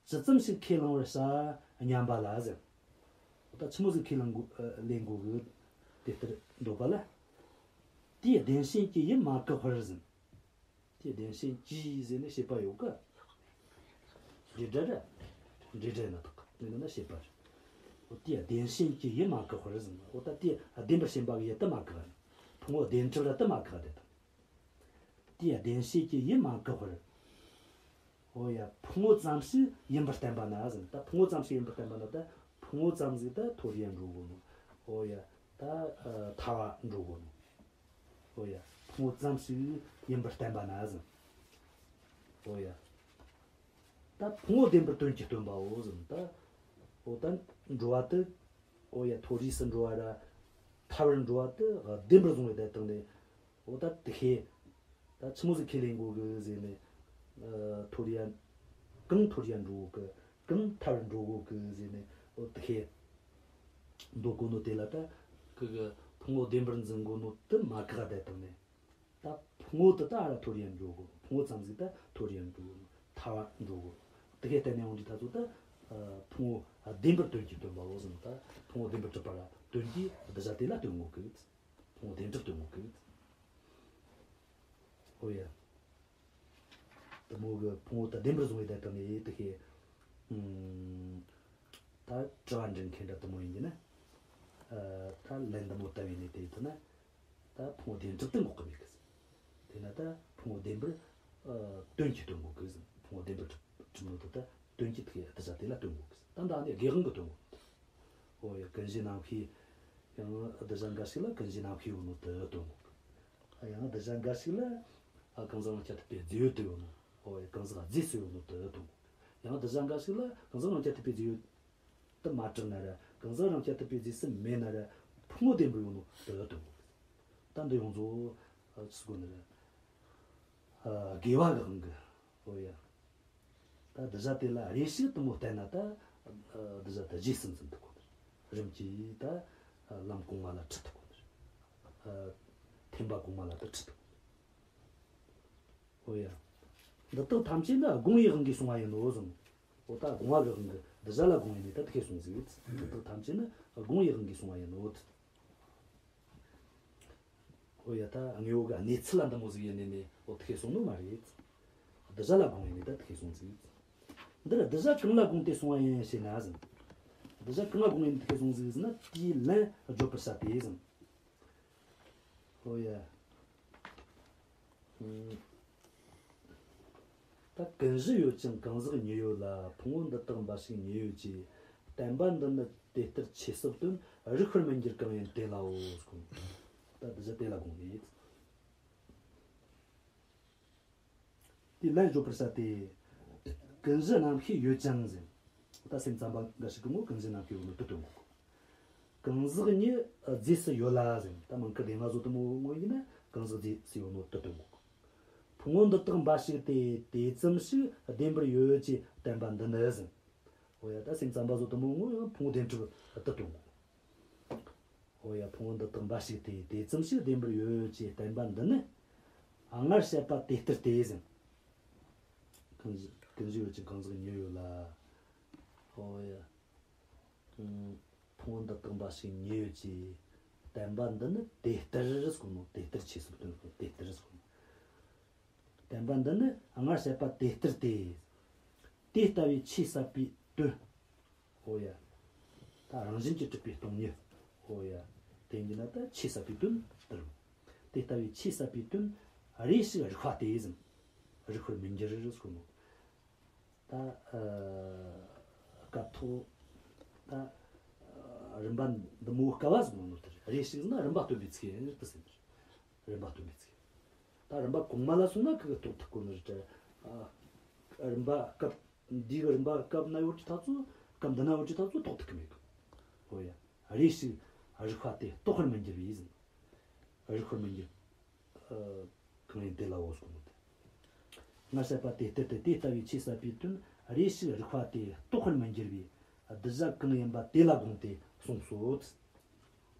ཇི་ཙམ་ཞིག་ཁས་བླངས་པར་བྱ་སྙམ་པ་ལ་ཟེར། འོ་ད་ཆི་མོ་ཟིག་ཁས་བླངས་དགོས་ཨ་ལེན་དགོས་གི། དེ་ལྟར་འདོད་པ་ལ། དེའི་བདེན་ཞེན་གྱི་ཡིད་མ་བཀག་པར་ཟེར། དེའི་བདེན་ཞེན་གྱི་ཟེར་ནས་བྱེད་པ་ཡོད་གི། འབྲེལ་སྒྲ་ར། འབྲེལ་སྒྲ་ཡིན་ན་དག་གི། དེ་ན་བྱེད་པ་རེད། འོ་དེའི་བདེན་ཞེན་གྱི་ཡིད་མ་བཀག་པར་ཟེར། འོ་ད་དེ་བདེན་པར་ཞེན་པ་གི་ཡིད་དེ་མ་བཀག་ར། ཕུང་པོ་བདེན་གྲུབ་ར་དེ་མ་བཀག་དེ་དང་། དེའི་བདེན་ཞེན་གྱི་ཡིད་མ་བཀག་པར། འོ་ཡ། ཕུང་པོ་ཙམ་ཞིག་ཡིན་པར་བསྟན་པ་ན་ཟེར། ད་ཕུང་པོ་ཙམ་ཞིག་ཡིན་པར་བསྟན་པ་ན་ད་ཕུང་པོ་ཙམ་ཟིག་ད་མཐོ་རིས་འགྲོ་གོ་ནོ། འོ་ཡ། ད་ཨ་ཐར་བ་འགྲོ་གོ་ནོ། འོ་ཡ། ཕུང་པོ་ཙམ་ཞིག་ཡིན་པར་བསྟན་པ་ན་ཟེར། འོ་ཡ། ད་ཕུང་པོ་བདེན་པར་དོན་གྱིས་སྟོན་པའོ་ཟེར། ད་འོ་ད་འགྲོ་བ་དེ། འོ་ཡ། མཐོ་རིས་སུ་འགྲོ་བ་ར་ཐར་བར་འགྲོ་བ་དེ་བདེན་པར་བཟུང་བའི་བསྡད་བཏང་ནས། འོ་ད་དེ་ཤེས། ད་ཆི་མོ་ཟིག་ཁས་ལེན་དགོས་གི་ཟེར་ནས། ཨ་མཐོ་རིས་ཡ། གང་མཐོ་རིས་ཡ་འགྲོ་གོ་གི། གང་ཐར་བར་འགྲོ་གོ་གི་ཟེར་ནས། འོ་དེ་ཤེས། འདོད་གོ་ནོ་དེ་ལ་ད་གི་གི་ཕུང་པོ་བདེན་པར་འཛིན་གོ་ནོ་དེ་མ་བཀག་བསྡད་བཏང་ནས། ད་ཕུང་པོ་དེ་ད་ར་མཐོ་རིས་ཡ་འགྲོ་གོ། ཕུང་པོ་ཙམ་ཟིག་ད་མཐོ་རིས་ཡ་འགྲོ་གོ། ཐར་བ་འགྲོ་གོ། དེ་ཀའི་སྟེང་ནས་འོང་དུས་ད་ཚོ་ད་ཨ་ཕུང་པོ་བདེན་པར་དོན་གྱིས་སྟོན་པའོ་ཟེར་ནོ། ད་ཕུང་པོ་བདེན་པར་གྲུབ་པ་ར་དོན་གྱིས་གདུལ་བྱ་དེ་ལ་སྟོན་གོ་གི། ཕུང་པོ་བདེན་གྲུབ་སྟོན་གོ་གི། འོ་ཡ། དེ་མོ་གི་ཕུང་པོ་ད་བདེན་པར་བཟུང་བའི་བསྡད་བཏང་ནས་དེ་ཤེས། ཨུམ། ད་དྲི་བ་འདྲི་མཁན་འདྲ་དེ་མོ་ཡིན་གྱི་ན། ཨ་ད་ལན་དེ་མོ་བཏབ་ཡིན་ནས་དེ་ཡིན་ན། ད་ཕུང་པོ་བདེན་གྲུབ་དེ་འགོག་གི་མེད་གི་ཟེར། དེ་ན་ད་ཕུང་པོ་བདེན་པར་ཨ་དོན་གྱིས་སྟོན་གོ་གི་ཟེར། ཕུང་པོ་བདེན་པར་གྲུབ་གྲུབ་ནོ་དེ་ད་དོན་གྱིས་དེ་གདུལ་བྱ་དེ་ལ་སྟོན་གོ་གི་ཟེར། ད་ད་ནི་དགེ་དབང་གིས་སྟོན་གོ་གི། འོ་ཡ། ཀུན་གཞི་རྣམ་ཤེས། ཡང་གདུལ་བྱ་འགའ་ཞིག་ལ་ཀུན་གཞི་རྣམ་ཤེས་ཡོད་ནོ་དེ་སྟོན་གོ་གི། ཡང་གདུལ་བྱ་འགའ་ཞིག་ལ་ཨ་གང་ཟག་རང་རྐྱ་ཐུབ་པའི་རྫས་ཡོད་དུ་ཡོད་ནོ། འོ་ཡ། གང་ཟག་རྫས་སུ་ཡོད་ནོ་དེ་སྟོན་གོ་གི། ཡང་གདུལ་བྱ་འགའ་ཞིག་ལ་གང་ཟག་རང་རྐྱ་ཐུབ་པའི་རྫས་ཡོད་དུ་མ་གྲུབ་ན་ར། གང་ཟག་རང་རྐྱ་ཐུབ་པའི་རྫས་སུ་མེད་ན་ར། ཕུང་པོ་བདེན་པར་ཡོད་ནོ་དེ་སྟོན་གོ་གི། ད་འདི་ཡོངས་རྫོགས་ཨ་ཆི་ཟེར་དགོས་ནི་རེད། ཨ་དགེ་བ་གི་དབང་གིས། འོ་ཡ། ད་གདུལ་བྱ་དེ་ལ་རེ་ཞིག་དེ་མོ་བསྟན་ན་ད། ཨ་གདུལ་བྱ་ད་རྗེས་སུ་འཛིན་ཐུབ་གོ་ནི་རེད། རིམ་གྱིས་ད་ཨ་ལམ་གོང་མ་ལ་ཁྲིད་ཐུབ་གོ་ནི་རེད། ཨ་ཐེམ་པ་གོང་མ་ལ་ད་ཁྲིད་ཐུབ་གོ་ནི་རེད། འོ་ཡ། འདི་དག་ཐམས་ཅད་ནི་དགོངས་པའི་དབང་གིས་བྱུང་བ་ཡིན་ནོ་གསུངས། འོ་ད་དགོངས་པ་གི་དབང་གིས་གདུལ་བྱ་ལ་དགོངས་ཡིན་ནས་ད་དེ་ཁས་གསུངས་ཟིག། འདི་དག་ཐམས་ཅད་ནི་དགོངས་པའི་དབང་གིས་བྱུང་བ་ཡིན་ནོ། འོ་ཡ། ད་དངོས་པོ་གི་གནས་ཚུལ་ལ་འདི་མོ་ཟིག་ཡིན་ནས་ནས་འོ་དེ་ཁས་གསུངས་ནོ་མ་རེད། གདུལ་བྱ་ལ་དགོངས་ཡིན་ནས་ད་དེ་ཁས་གསུངས་ཟིག། འདིར་གདུལ་བྱ་གང་ལ་དགོངས་ཏེ་གསུངས་པ་ཡིན་ཞེ་ན་ཟེར། གདུལ་བྱ་གང་ལ་དགོངས་ཡིན་དེ་ཁས་གསུངས་ཟིག་ཟེར་ན་དེའི་ལན་བརྗོད་པར་བྱ་སྟེ་ཟེར། འོ་ཡ། ཨུམ། ད་ཀུན་གཞི་ཡོད་ཅིང་གང་ཟག་ཉིད་ཡོད་ལ། ཕུང་པོ་འདི་དག་འབའ་ཞིག་ཉིད་ཡོད་ཅེས། བསྟན་པ་འདི་ནི་དེ་ལྟར་ཆོས་སུ་སྟོན། རིགས་པར་མི་འགྱུར་གང་ཡིན་དེ་ལའོ་ཟེར། ད་འདི་ཟེར་དེ་ལ་དགོངས་ནས། དེའི་ལན་བརྗོད་པར་བྱ་སྟེ། ཀུན་གཞི་རྣམ་ཤེས་ཡོད་ཅིང་ཟེར། ད་སེམས་ཙམ་པ་འགའ་ཞིག་གིས་ངོ་ཀུན་གཞི་རྣམ་ཤེས་ཡོད་ནོ་དེ་སྟོན་གོ། གང་ཟག་ཉིད་རྫས་སུ་ཡོད་ལ་ཟེར། ད་མང་ཁུ་དེ་ང་ཚོ་དེ་མོ་ངོ་ཡིན་ན་གང་ཟག་རྫས་སུ་ཡོད་ནོ་དེ་སྟོན་གོ། ཕུང་པོ་འདི་དག་འབའ་ཞིག་སྟེ། དེ་ཙམ་ཞིག་བདེན་པར་ཡོད་ཅེས་བསྟན་པ་འདི་ནི་ཟེར། འོ་ཡ། ད་སེམས་ཙམ་པ་ཚོ་དེ་མོ་ངོ་ཡང་ཕུང་པོ་བདེན་གྲུབ་དེ་སྟོན་གོ། འོ་ཡ། ཕུང་པོ་འདི་དག་འབའ་ཞིག་སྟེ། དེ་ཙམ་ཞིག་བདེན་པར་ཡོད་ཅེས་བསྟན་པ་འདི་ནི། སྔར་བཤད་པ་དེ་ལྟར་ཏེ་ཟེར། ཀུན་གཞི་ཀུན་གཞི་ཡོད་ཅིང་གང་ཟག་ཉིད་ཡོད་ལ། འོ་ཡ། ཨུམ། ཕུང་པོ་འདི་དག་འབའ་ཞིག་ཉིད་ཡོད་ཅེས་བསྟན་པ་འདི་ནི་དེ་ལྟར་ཟེར་གོ་ནོ། དེ་ལྟར་ཆོས་སུ་སྟོན་གོ་ནོ། དེ་ལྟར་ཟེར་གོ་ནོ། བསྟན་པ་འདི་ནི་སྔར་བཤད་པ་དེ་ལྟར་ཏེ། དེ་ལྟ་བུའི་ཆོས་ཟབ་པའི་དོན། འོ་ཡ། ད་རང་བཞིན་གྱིས་གྲུབ་པའི་སྟོང་ཉིད། འོ་ཡ། དེ་ཡིན་ན་ད་ཆོས་ཟབ་པའི་དོན་དེ་རེད། དེ་ལྟ་བུའི་ཆོས་ཟབ་པའི་དོན་རེ་ཞིག་རིག་པ་སྟེ་ཟེར། རིགས་པར་མི་འགྱུར་ཟེར་གོ་ནོ། ད་ཨ་སྐབས་ཐོག་ད་ཨ་རིམ་པ་འདི་མོ་དཀའ་བ་ཟེར་གོ་ནོ་དེ་རེད། རེ་ཞིག་ཟེར་ན་རིམ་པ་སྟོན་པའི་ཚིག་ཡིན་དུ་ཟེར། རིམ་པ་སྟོན་པའི་ཚིག་ད་རིམ་པ་གོང་མ་ལ་སོང་ན་ཁི་གི་རྟོགས་ཐུབ་གོ་ནི་རེད་དྲ། ཨ། རིམ་པ་སྐབས་འདི་གི་རིམ་པ་སྐབས་ན་ཡོད་ཀྱི་ཐག་ཚོ་སྐབས་འདི་ན་ཡོད་ཀྱི་ཐག་ཚོ་རྟོགས་ཐུབ་གི་མེད་གི། ཧོ་ཡ། རེ་ཞིག་རིགས་པ་དེ་རྟོགས་པར་མི་འགྱུར་བས་ཟིན། རིགས་པར་མི་འགྱུར། ཨ། གང་ཡིན་དེ་ལའོ་གསུངས་ཏེ། སྔར་བཤད་པ་དེ་ལྟར་ཏེ་དེ་ལྟ་བུའི་ཆོས་བཤད་པའི་དོན་རེ་ཞིག་རིགས་པ་དེ་རྟོགས་པར་མི་འགྱུར་བས། གདུལ་བྱ་གང་ཡིན་པ་དེ་ལ་དགོངས་ཏེ་གསུངས་སོ།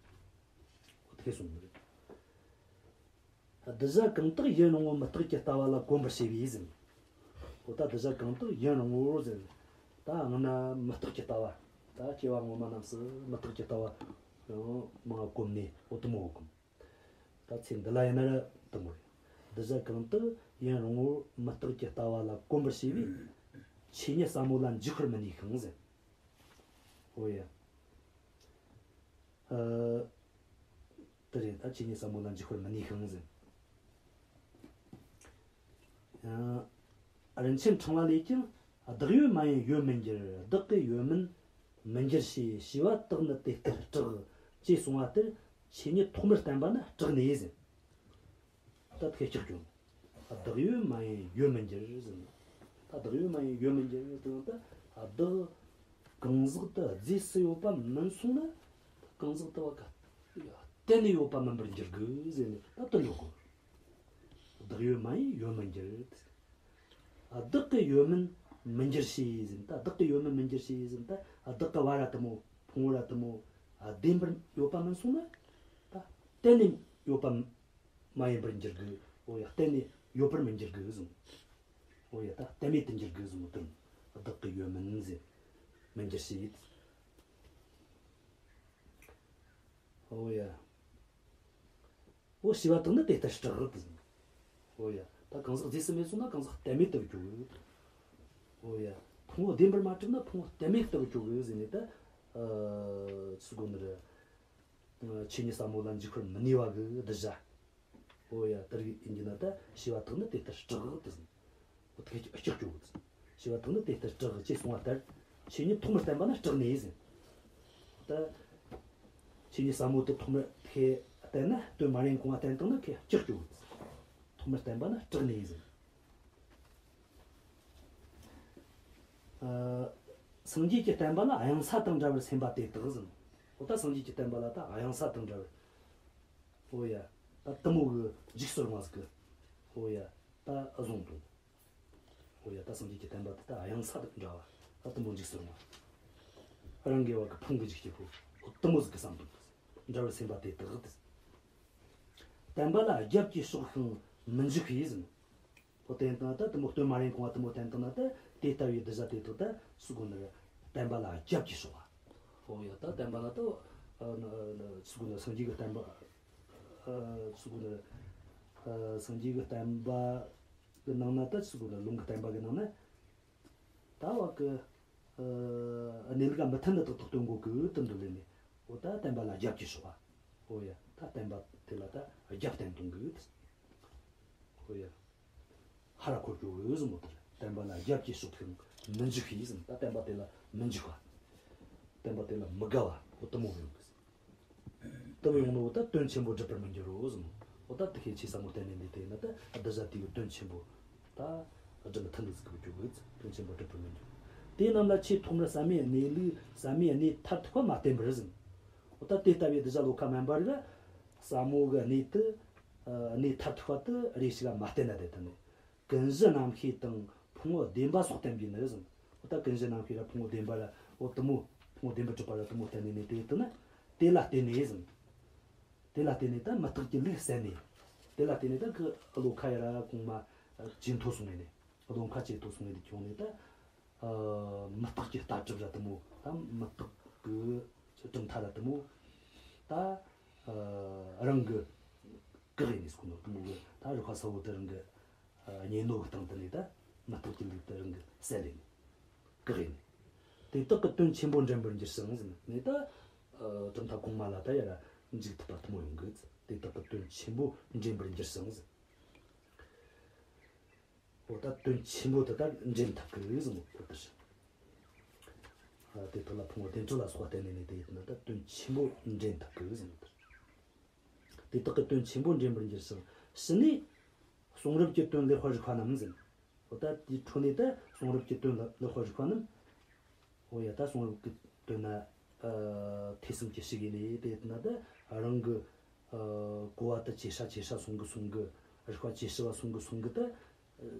དེ་གསུངས་ནི་རེད། གདུལ་བྱ་གང་དག་ཡུན་རིང་པོར་མུ་སྟེགས་ཀྱི་ལྟ་བ་ལ་གོམས་པར་བྱས་པས་ཟེར། འོ་ད་གདུལ་བྱ་གང་དག་ཡུན་རིང་པོར་ཟེར། ད་སྔ་ན་མུ་སྟེགས་ཀྱི་ལྟ་བ། ད་སྐྱེ་བ་སྔོན་མ་རྣམས་སུ་མུ་སྟེགས་ཀྱི་ལྟ་བ་ཡང་མང་གོམས་ནས་འོ་དེ་མོ་གོམས། ད་ཚེ་འདི་ལ་ཡིན་ན་ར་དེ་མོ་རེད། གདུལ་བྱ་གང་དག་ཡུན་རིང་པོར་མུ་སྟེགས་ཀྱི་ལྟ་བ་ལ་གོམས་པར་བྱས་པས། ཆོས་ཉིད་ཟབ་མོ་ལ་འཇུག་པར་མི་ནུས་ཤིང་ཟེར། འོ་ཡ། ཨ། དེ་རེད། ད་ཆོས་ཉིད་ཟབ་མོ་ལ་འཇུག་པར་མི་ནུས་ཤིང་ཟེར། ཨ། རིན་ཆེན་ཕྲེང་བ་ལས་ཀྱང་། བདག་ཡོད་མ་ཡིན་ཡོད་མི་འགྱུར། བདག་གི་ཡོད་མིན་མི་འགྱུར་ཞེས། ཞེས་པ་དག་ནི་དེ་ལྟར་གྲགས། ཅེས་གསུངས་པ་ལྟར་ཆོས་ཉིད་ཐོག་མར་བསྟན་པ་ནི་གྲགས་ནས་ཟེར། ད་དེ་ཀྱག་ཀྱོག་བདག་ཡོད་མ་ཡིན་ཡོད་མི་འགྱུར་ཟེར། ད་བདག་ཡོད་མ་ཡིན་ཡོད་མི་འགྱུར་ཟེར་ན། ད་བདག་གང་ཟག་དེ་རྫས་སུ་ཡོད་པ་མིན་སོང་ན། གང་ཟག་དེ་བ་ག་གཏན་ནས་ཡོད་པ་མིན་པར་འགྱུར་དགོས་ཟེར་ནས། ད་དེ་འགྲོ་དགོས། བདག་ཡོད་མ་ཡིན་ཡོད་མི་འགྱུར། བདག་གི་ཡོད་མིན་མི་འགྱུར་ཞེས་ཟེར། ད་བདག་གི་ཡོད་མིན་མི་འགྱུར་ཞེས་ཟེར། ད་བདག་གི་བ་ར་དེ་མོ་ཕུང་བོ་ར་དེ་མོ་བདེན་པར་ཡོད་པ་མིན་སོང་ན། ད་གཏན་ནས་ཡོད་པ་མ་ཡིན་པར་འགྱུར་དགོས། འོ་ཡ། གཏན་ནས་ཡོད་པར་མི་འགྱུར་དགོས་ཟེར། འོ་ཡ། ད་གཏན་མེད་དུ་འགྱུར་དགོས་ཟེར་མོ་དོན། བདག་གི་ཡོད་མིན་ཟེར། མི་འགྱུར་ཞེས། འོ་ཡ། འོ་ཞེས་པ་དག་ནི་དེ་ལྟར་གྲགས་ཏེ། འོ་ཡ། ད་གང་ཟག་རྫས་སུ་མེད་སོང་ན་གང་ཟག་གཏན་མེད་དུ་འགྱུར། འོ་ཡ། ཕུང་པོ་བདེན་པར་མ་གྲུབ་ན་ཕུང་པོ་གཏན་མེད་དུ་འགྱུར་ཟེར་ནས། ད་ཨ་ཚུལ་གོ་ནི་རེད། ཆོས་ཉིད་ཟབ་མོ་ལ་འཇུག་པར་མི་ནུས་པ་གི་གདུལ་བྱ། འོ་ཡ། དེ་རིགས་ཡིན་གྱི་ན། ད་ཞེས་པ་དག་ནི་དེ་ལྟར་གྲགས་ཏེ་ཟེར། འོ་དེ་ཀྱག་ཀྱོག་གི། ཞེས་པ་དག་ནི་དེ་ལྟར་གྲགས་ཅེས་གསུངས་པ་ལྟར། ཆོས་ཉིད་ཐོག་མར་བསྟན་པ་ན་གྲགས་ནས་ཟེར། ད་ཆོས་ཉིད་ཟབ་མོ་དེ་ཐོག་མར་ཁས་བསྟན་ན། དོན་མ་རེངས་གོང་ང་བསྟན་བཏང་ན་ཁས་ཀྱག་ཀྱོག་གི། ཐོག་མར་བསྟན་པ་ན་གྲགས་ནས་ཟེར། ཨ། སངས་རྒྱས་ཀྱི་བསྟན་པ་ལ་གཡང་ས་དང་འདྲ་བར་སེམས་པ་དེ་དག་ཟེར། འོ་ད་སངས་རྒྱས་ཀྱི་བསྟན་པ་ལ་ད་གཡང་ས་དང་འདྲ་བར། འོ་ཡ། ད་དེ་མོ་གི་འཇིགས་སུ་རུང་བ་ཟིག་གི། འོ་ཡ། ད་བཟུང་དང་། འོ་ཡ། ད་སངས་རྒྱས་ཀྱི་བསྟན་པ་དེ་ད་གཡང་ས་དང་འདྲ་བ། ད་དེ་མོ་འཇིགས་སུ་རུང་བ། རང་གི་བ་གི་ཕུང་གི་འཇིགས་སྐྱེ་པོ། འོ་དེ་མོ་ཟིག་གི་བསམ་དང་། འདྲ་བར་སེམས་པ་དེ་དག་དེ། བསྟན་པ་ལ་རྒྱབ་ཀྱིས་ཕྱོགས་ཤིང་མི་འཇུག་པས་ཟེར། འོ་བསྟན་བཏང་ན་ད་དེ་མོ་དོན་མ་རེངས་གོང་བ་དེ་མོ་བསྟན་བཏང་ན། ད་དེ་ལྟ་བུའི་གདུལ་བྱ་དེ་དག་ད་ཚུལ་གོ་ནི་རེད། བསྟན་པ་ལ་རྒྱབ་ཀྱིས་ཕྱོགས་པ། འོ་ཡ། ད་བསྟན་པ་ལ་ད་ཨ་ན་ཚུལ་གོ་ནི་སངས་རྒྱས་ཀྱི་བསྟན་པ། ཨ་ཚུལ་གོ་ནི་ཨ་སངས་རྒྱས་ཀྱི་བསྟན་པ་གི་ནང་ན། ད་ཚུལ་གོ་ནི་ལུང་གི་བསྟན་པ་གི་ནང་ན། ད་བ་གི་ཨ་གནས་ལུགས་མི་མཐུན་ནི་དག་དག་སྟོན་གོ་གི་དེ་འདུག་ལས་ནས། འོ་ད་བསྟན་པ་ལ་རྒྱབ་ཀྱིས་ཕྱོགས་པ། འོ་ཡ། ད་བསྟན་པ་དེ་ལ་ད་རྒྱབ་བསྟན་གཏོང་གི། འོ་ཡ། ཧ་ར་འཁོར་གྱི་འོས་ཟིན་མོ་དེར། བསྟན་པ་ལ་རྒྱབ་ཀྱིས་ཕྱོགས་ཤིང་མི་འཇུག་པས་ཟེར། ད་བསྟན་པ་དེ་ལ་མི་འཇུག་པ། བསྟན་པ་དེ་ལ་མི་དགའ་བ། འོ་དེ་མོ་ཡོང་གི་ཟེར། དེ་མོ་ཡོང་ནོ་ད་དོན་ཆེན་པོ་སྒྲུབ་པར་མི་འགྱུར་རོ་ཟེར་མོ། འོ་ད་དེ་ཁས་ཆོས་ཟབ་མོ་བསྟན་ནས་འདི་དེ་ན། ད་གདུལ་བྱ་དེ་གི་དོན་ཆེན་པོ་ད་སྒྲུབ་མི་ཐུབ་ནི་ཟིག་གི་འགྱུར་གི། དོན་ཆེན་པོ་སྒྲུབ་པར་མི་འགྱུར། དེ་རྣམས་ལ་ཆེས་ཐོག་མར་ཟབ་མོའི་གནས་ལུགས་ཟབ་མོའི་གནས་མཐར་ཐུག་པ་མ་བསྟན་པར་ཟེར། འོ་ད་དེ་ལྟ་བུའི་གདུལ་བྱ་བློ་ཁ་དམན་པ་རིགས་ཟབ་མོ་གི་གནས་དེ། ཨ་གནས་མཐར་ཐུག་པ་དེ་རེ་ཞིག་ལ་མ་བསྟན་ན། དེ་ལྟ་ནི་ཀུན་གཞི་རྣམ་ཤེས་དང་ཕུང་པོ་བདེན་པ་སོགས་བསྟན་པའི་ནི་ཟེར། འོ་ད་ཀུན་གཞི་རྣམ་ཤེས་ར་ཕུང་པོ་བདེན་པ་ར། འོ་དེ་མོ་ཕུང་པོ་བདེན་པར་གྲུབ་པ་ར་དེ་མོ་བསྟན་ནས་ནི། དེ་ལྟ་ན་དེ་ལ་བརྟེན་ནས་ཟེར། དེ་ལ་བརྟེན་ནས་ད་མུ་སྟེགས་ཀྱི་ལུགས་གསལ་ནས། དེ་ལ་བརྟེན་ནས་ད་གི་བློ་ཁ་ཡ་ར་གོང་མ་ཇེ་མཐོ་སོང་ངེ་ནས། བློ་ཁ་ཇེ་མཐོ་སོང་ངེ་དེ་ཁྱོང་ནས་ད། ཨ་མུ་སྟེགས་ཀྱི་ལྟ་གྲུབ་ར་དེ་མོ། ད་མུ་སྟེགས་ཀྱི་གྲུབ་མཐའ་ར་དེ་མོ། ད་ཨ་རང་གི་བཀག་ཡིན་ནས་ཟེར་གོ་ནོ། དེ་མོ་གི་ད་རིག་པ་གསལ་བོ་དེ་རང་གི་ཨ་རྙེད་ནོ་གི་སྟེང་དེ་ནས་ད་མུ་སྟེགས་ཀྱི་ལུགས་དེ་རང་གི་གསལ་ཡིན་ནས། བཀག་ཡིན་ནས། དེ་དག་གི་དོན་ཆེན་པོ་འདྲེན་པར་འགྱུར་ཞིང་ཟེར་ནས། ད་ཨ་གྲུབ་མཐའ་གོང་མ་ལ་ད་ཡ་ར་འཇུག་ཐུབ་པ་དེ་མོ་ཡོང་གི། དེ་དག་གི་དོན་ཆེན་པོ་འདྲེན་པར་འགྱུར་ཞིང་ཟེར། འོ་ད་དོན་ཆེན་པོ་དེ་ད་འདྲེན་ཐུབ་ཀི་ཟེར་ནོ་དེ་རེད། ཨ་དེ་དག་ལ་ཕུང་པོ་བདེན་གྲུབ་ལ་སོགས་པ་བསྟན་ནས་ནི། དེ་ཡིན་ན་ད་དོན་ཆེན་པོ་འདྲེན་ཐུབ་ཀི་ཟེར་ནོ་དེ་རེད། དེ་དག་གི་དོན་ཆེན་པོ་འདྲེན་པར་འགྱུར་ཞིང་། ཕྱི་ནས་གསུང་རབ་ཀྱི་དོན་ལེགས་པར་རིག་པ་རྣམས་ཟེར། འོ་ད་དེའི་འཕྲོ་ནས་ད་གསུང་རབ་ཀྱི་དོན་ལེགས་པར་རིག་པ་རྣམས། འོ་ཡ། ད་གསུང་རབ་ཀྱི་དོན་ན་ཨ་ཐོས་བསམ་གྱིས་ཞིག་ཡིན་ནས་དེ་ན་ད་རང་གི་ཨ་གོ་བ་ད་ཇེ་ཤ་ཇེ་ཤ་སོང་གི་སོང་གི། རིག་པ་ཇེ་ཞི་བ་སོང་གི་སོང་གི། ད་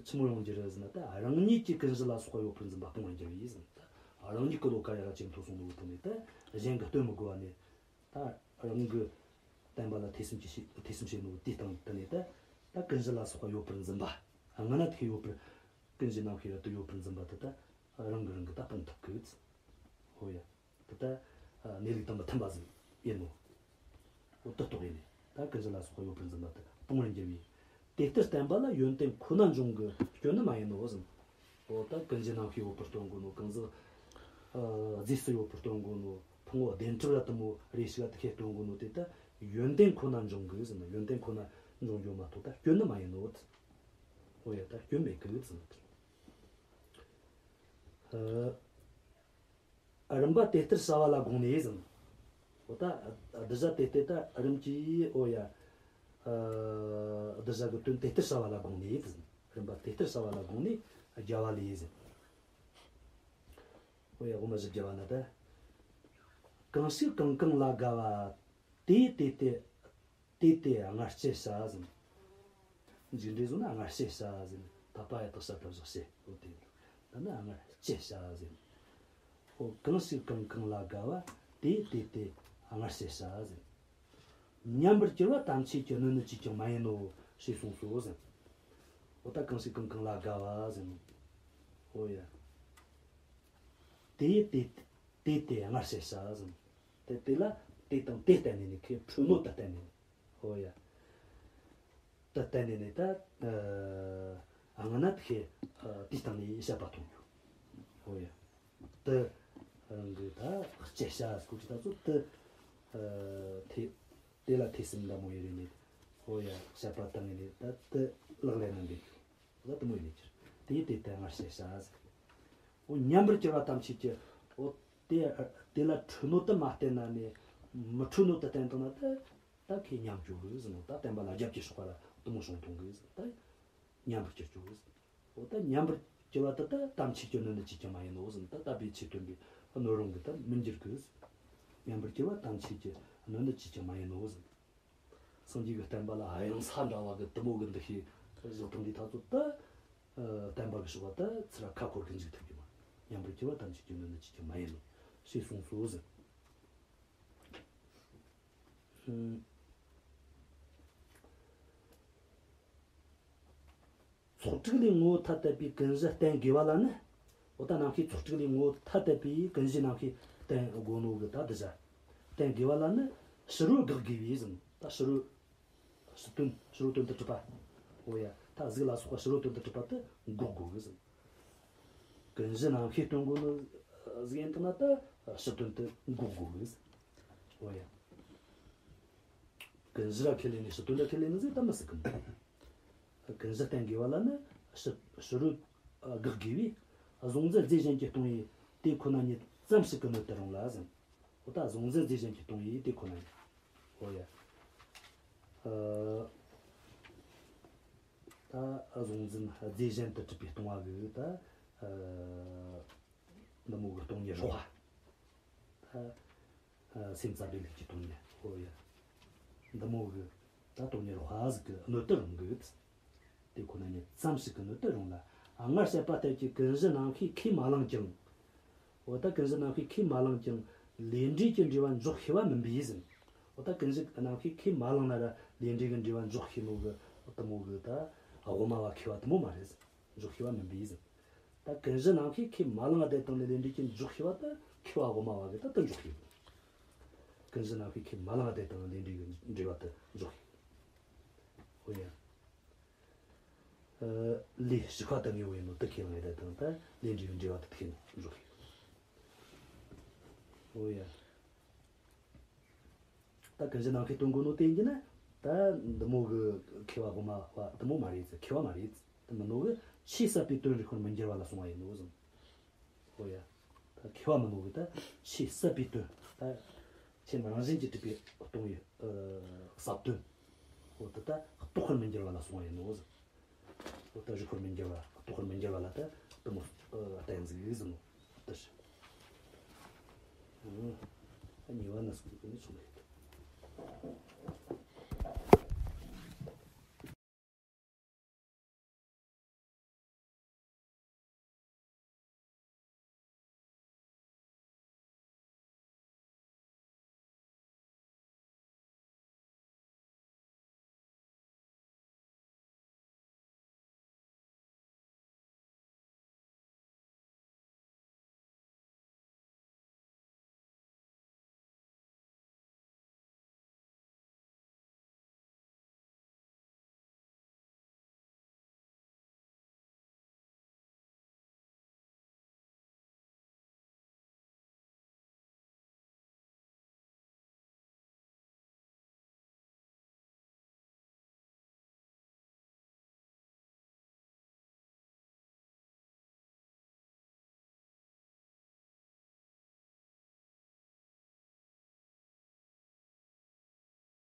ཆི་མོ་ཡོང་རྒྱུ་རེད་ཟེར་ན། ད་རང་ཉིད་ཀྱི་ཀུན་གཞི་ལ་སོགས་པ་ཡོད་པར་འཛིན་པ་སྤོང་བར་འགྱུར་བས་ཟེར། ད་རང་ཉིད་ཀྱི་བློ་ཁ་ཡར་ཇེ་མཐོ་སོང་ནོ་གི་ཐོག་ནས་ད་གཞན་གྱིས་སྟོན་མི་དགོས་པ་ནས། ད་རང་གི་བསྟན་པ་ལ་ཐོས་བསམ་གྱིས་བྱེད། ཐོས་བསམ་བྱེད་ནོ་དེའི་སྟེང་དུ་ནས་ད་ད་ཀུན་གཞི་ལ་སོགས་པ་ཡོད་པར་འཛིན་པ། སྔ་ན་དེ་ཡོད་པར། ཀུན་གཞི་རྣམ་ཤེས་རབ་ཏུ་ཡོད་པར་འཛིན་པ་དེ་ད་རང་གིས་རང་གི་ད་སྤོང་ཐུབ་གི། ཧོ་ཡ། དེ་ད་གནས་ལུགས་དང་མི་མཐུན་པ་ཟིག་ཡིན་ནོ། འོ་དེ་རྟོགས་ཡིན་ནས་ད་ཀུན་གཞི་ལ་སོགས་པ་ཡོད་པར་འཛིན་པ་དེ་སྤོང་བར་འགྱུར་བས། དེ་ལྟར་བསྟན་པ་ལ་ཡོན་ཏན་ཁོ་ན་འབྱུང་གི་སྐྱོན་ནི་མ་ཡིན་ནོ་ཟེར། འོ་ད་ཀུན་གཞི་རྣམ་ཤེས་ཡོད་པར་སྟོན་གོ་ནོ། གང་ཟག་ཨ་རྫས་སུ་ཡོད་པར་སྟོན་གོ་ནོ། ཕུང་པོ་བདེན་གྲུབ་ལ་དེ་མོ་རེ་ཞིག་ལ་དེ་ཁས་སྟོན་གོ་ནོ་དེ་ད་ཡོན་ཏན་ཁོ་ན་འབྱུང་གི་ཟེར་ན། ཡོན་ཏན་ཁོ་ན་འབྱུང་རྒྱུ་མ་གཏོགས་ད་སྐྱོན་ནི་མ་ཡིན་ནོ། འོ་ཡ། ད་སྐྱོན་མེད་གི་ཟེར་ན། ཨ། རིམ་པ་དེ་ལྟར་བྱ་བ་ལ་དགོངས་ནས་ཟེར། འོ་ད་གདུལ་བྱ་དེ་ལྟར་ད་རིམ་གྱིས། འོ་ཡ། ཨ། གདུལ་བྱ་གི་དོན་དེ་ལྟར་བྱ་བ་ལ་དགོངས་ནས་ཟེར། རིམ་པ་དེ་ལྟར་བྱ་བ་ལ་དགོངས་ནས་རྒྱལ་བ་ལས་ཟེར། འོ་ཡ། དབུ་མ་བཞི་བརྒྱ་པ་ན་ད། གང་ཞིག་གང་གང་ལ་དགའ་བ། དེས་དེ་སྟེ། དེས་དེ་སྔར་སྤྱད་བྱ་ཟེར། མཇུག་འབྲས་བཟོ་ན་སྔར་སྤྱད་བྱ་ཟེར། ད་པ་ཡ་བཏགས་ས་ད་བཞག་སྤྱད། འོ་དེ་ད་ནི་སྔར་སྤྱད་བྱ་ཟེར། འོ་གང་ཞིག་གང་གང་ལ་དགའ་བ། དེས་དེ་སྟེ་སྔར་སྤྱད་བྱ་ཟེར། ཉམས་པར་གྱུར་པ་ཐམས་ཅད་ཀྱི་སྣོད་ནི་ཅིས་ཀྱང་མ་ཡིན་ནོ་ཞེས་གསུངས་སོ་ཟེར། འོ་ད་གང་ཞིག་གང་གང་ལ་དགའ་བ་ཟེར་ནོ། འོ་ཡ། དེས་དེ་དེས་དེ་སྔར་སྤྱད་བྱ་ཟེར། དེ་དེ་ལ་དེ་དང་དེ་བསྟན་ནས་ནི། ཁོའི་འཁྲུལ་སྣོད་དེ་བསྟན་ནས་ནི། ཧོ་ཡ། དེ་བསྟན་ནས་ནི་ད་ཨ་སྔ་ན་དེ་ཁོས་ཨ་དེའི་སྟེང་ནས་བཤད་པ་མཐོང་རྒྱུ། ཧོ་ཡ། དེ་རང་གི་ད་སྤྱད་བྱ་ཟེར་གོ་གི། ད་ཚོ་དེ་ཨ་དེ་དེ་ལ་ཐོས་བསམ་འདྲ་མོ་ཡེ་རེ་ནས། ཧོ་ཡ། བཤད་པ་བཏང་ནས་ནི་ད་དེ་ལག་ལེན་ན་འདེབས་རྒྱུ། ད་དེ་མོ་ཡིན་ནི་ཁྱེར། དེས་དེ་ལྟར་སྔར་སྤྱད་བྱ་ཟེར། འོ་ཉམས་པར་གྱུར་པ་ཐམས་ཅད་ཀྱི། འོ་དེ་དེ་ལ་འཁྲུལ་སྣོད་དེ་མ་བསྟན་ན་ནི། མི་འཁྲུལ་སྣོད་དེ་བསྟན་བཏང་ན་ད་ད་ཁོས་ཉམས་འགྱོ་གི་ཟེར་ནོ། ད་བསྟན་པ་ལ་རྒྱབ་ཀྱི་ཕྱོགས་པ་ལ་དེ་མོ་བྱུང་གཏོང་གི་ཟེར། ད་ཉམས་པར་གྱུར་འགྱོ་གི་ཟེར། འོ་ད་ཉམས་པར་གྱུར་པ་དེ་ད་ཐམས་ཅད་ཀྱི་སྣོད་ནི་ཅིས་ཀྱང་མ་ཡིན་ནོ་ཟེར། ད་ད་པའི་ཆོས་སྟོན་པའི་སྣོད་རུང་གི་ད་མི་འགྱུར་གི་ཟེར། ཉམས་པར་གྱུར་པ་ཐམས་ཅད་ཀྱི་སྣོད་ནི་ཅིས་ཀྱང་མ་ཡིན་ནོ་ཟེར། སངས་རྒྱས་ཀྱི་བསྟན་པ་ལ་གཡང་ས་འདྲ་བ་གི་དེ་མོ་གི་འདུ་ཤེས་བཞག་བཏང་དུས་ད་ཚོ་ད་ཨ་བསྟན་པ་གི་ཕྱོགས་པ་ད་ཚུར་ཁ་འཁོར་གི་འཇུག་ཐུབ་ཀྱི་མ། ཉམས་པར་གྱུར་པ་ཐམས་ཅད་ཀྱི་སྣོད་ནི་ཅིས་ཀྱང་མ་ཡིན་ནོ་ཞེས་གསུངས་སོ་ཟེར། ཨུམ། ཚོགས་དྲུག་ལས་ངོ་བོ་ཐ་དད་པའི་ཀུན་གཞི་བསྟན་དགོས་པ་ལ་ནི། འོ་ད་རྣམ་ཤེས་ཚོགས་དྲུག་ལས་ངོ་བོ་ཐ་དད་པའི་ཀུན་གཞི་རྣམ་ཤེས་བསྟན་དགོས་ནོ་གི་ད་གདུལ་བྱ་བསྟན་དགོས་པ་ལ་ནི། ཕྱི་རོལ་དགག་དགོས་པས་ཟེར། ད་ཕྱི་རོལ་ཕྱི་དོན། ཕྱི་རོལ་དོན་དུ་གྲུབ་པ། འོ་ཡ། ད་གཟུགས་ལ་སོགས་པ་ཕྱི་རོལ་དོན་དུ་གྲུབ་པ་དེ་འགོག་དགོས་གི་ཟེར། ཀུན་གཞི་རྣམ་ཤེས་སྟོན་དགོས་ནོ་ཟིག་ཡིན་དང་ན་ད་ཕྱི་དོན་དེ་འགོག་དགོས་གི་ཟེར། འོ་ཡ། ཀུན་གཞི་ར་ཁས་ལེན་ནས་ཕྱི་དོན་ར་ཁས་ལེན་ནི་ཟིག་ད་མི་སྲིད་གི་མོ། ཀུན་གཞི་བསྟན་དགོས་པ་ལ་ནི་ཕྱི་ཕྱི་རོལ་དགག་དགོས་པས། གཟུང་འཛིན་རྫས་གཞན་གྱིས་སྟོང་བའི་དེ་ཁོ་ན་ཉིད་ཙམ་ཞིག་གི་སྣོད་དུ་རུང་ལ་ཟེར། འོ་ད་གཟུང་འཛིན་རྫས་གཞན་གྱིས་སྟོང་བའི་དེ་ཁོ་ན་ཉིད། འོ་ཡ། ཨ། ད་གཟུང་འཛིན་རྫས་གཞན་དུ་གྲུབ་པའི་སྟོང་བ་གི་ད་ཨ་འདི་མོ་གི་སྟོང་ཉིད་རོགས་པ། ད་ཨ་སེམས་ཙམ་པའི་ལུགས་ཀྱི་སྟོང་ཉིད། འོ་ཡ། འདི་མོ་གི་ད་སྟོང་ཉིད་རོགས་པ་ཟིག་གི་སྣོད་དུ་རུང་གི། དེ་ཁོ་ན་ཉིད་ཙམ་ཞིག་གི་སྣོད་དུ་རུང་ལ། སྔར་བཤད་པ་ལྟར་གྱི་ཀུན་གཞི་རྣམ་ཤེས་ཁས་མ་བླངས་ཀྱང་། འོ་ད་ཀུན་གཞི་རྣམ་ཤེས་ཁས་མ་བླངས་ཀྱང་ལས་འབྲས་ཀྱི་འབྲེལ་བ་འཇོག་ཤེས་པ་མིན་པས་ཟེར། འོ་ད་ཀུན་གཞི་རྣམ་ཤེས་ཁས་མ་བླངས་ན་ར་ལས་འབྲས་ཀྱི་འབྲེལ་བ་འཇོག་ཤེས་ནོ་གི་དེ་མོ་གི་ད་དབུ་མ་བ་མཁས་པ་དེ་མོ་མ་རེད་ཟེར། འཇོག་ཤེས་པ་མིན་པས་ཟེར། ད་ཀུན་གཞི་རྣམ་ཤེས་ཁས་མ་བླངས་བསྡད་བཏང་ནས་ལས་འབྲས་ཀྱི་འཇོག་ཤེས་པ་ད་མཁས་པ་དབུ་མ་བ་གི་ད་དེ་འཇོག་ཤེས། ཀུན་གཞི་རྣམ་ཤེས་ཁས་མ་བླངས་བསྡད་བཏང་ནས་ལས་འབྲས་ཀྱི་འབྲེལ་བ་དེ་འཇོག་ཤེས། འོ་ཡ། ཨ་ལས་ཞིག་པ་དང་ངེས་པ་ཡིན་ནོ་དེ་ཁས་བླངས་ཡོད་དེ་དང་། ད་ལས་འབྲས་ཀྱི་འབྲེལ་བ་དེ་ཁས་བླངས་འཇོག་གི། འོ་ཡ། ད་ཀུན་གཞི་རྣམ་ཤེས་སྟོན་དགོས་ནོ་དེ་ཡིན་གྱི་ན། ད་འདི་མོ་གི་མཁས་པ་དབུ་མ་བ་དེ་མོ་མ་རེད་ཟེར། མཁས་པ་མ་རེད་ཟེར། དེ་མིན་ནོ་གི་ཆོས་ཟབ་པའི་དོན་རིག་པར་མི་འགྱུར་བ་ལ་སོང་བ་ཡིན་ནོ་ཟེར། འོ་ཡ། ད་མཁས་པ་མིན་ནོ་གི་ད་ཆོས་ཟབ་པའི་དོན། ད་ཆོས་རང་བཞིན་གྱིས་གྲུབ་པའི་སྟོང་ཉིད་ཨ་ཟབ་དོན། འོ་ད་ད་རྟོག་པར་མི་འགྱུར་བ་ལ་སོང་བ་ཡིན་ནོ་ཟེར། འོ་ད་རིག་པར་མི་འགྱུར་བ། རྟོག་པར་མི་འགྱུར་བ་ལ་ད་དེ་མོ་ཨ་བསྟན་ཟིག་ཟེར་ནོ། ད་ཤི། ཨ་ཉེ་བ་ན་སོང་གི་ནི་ཆུང་མ་ཡིན།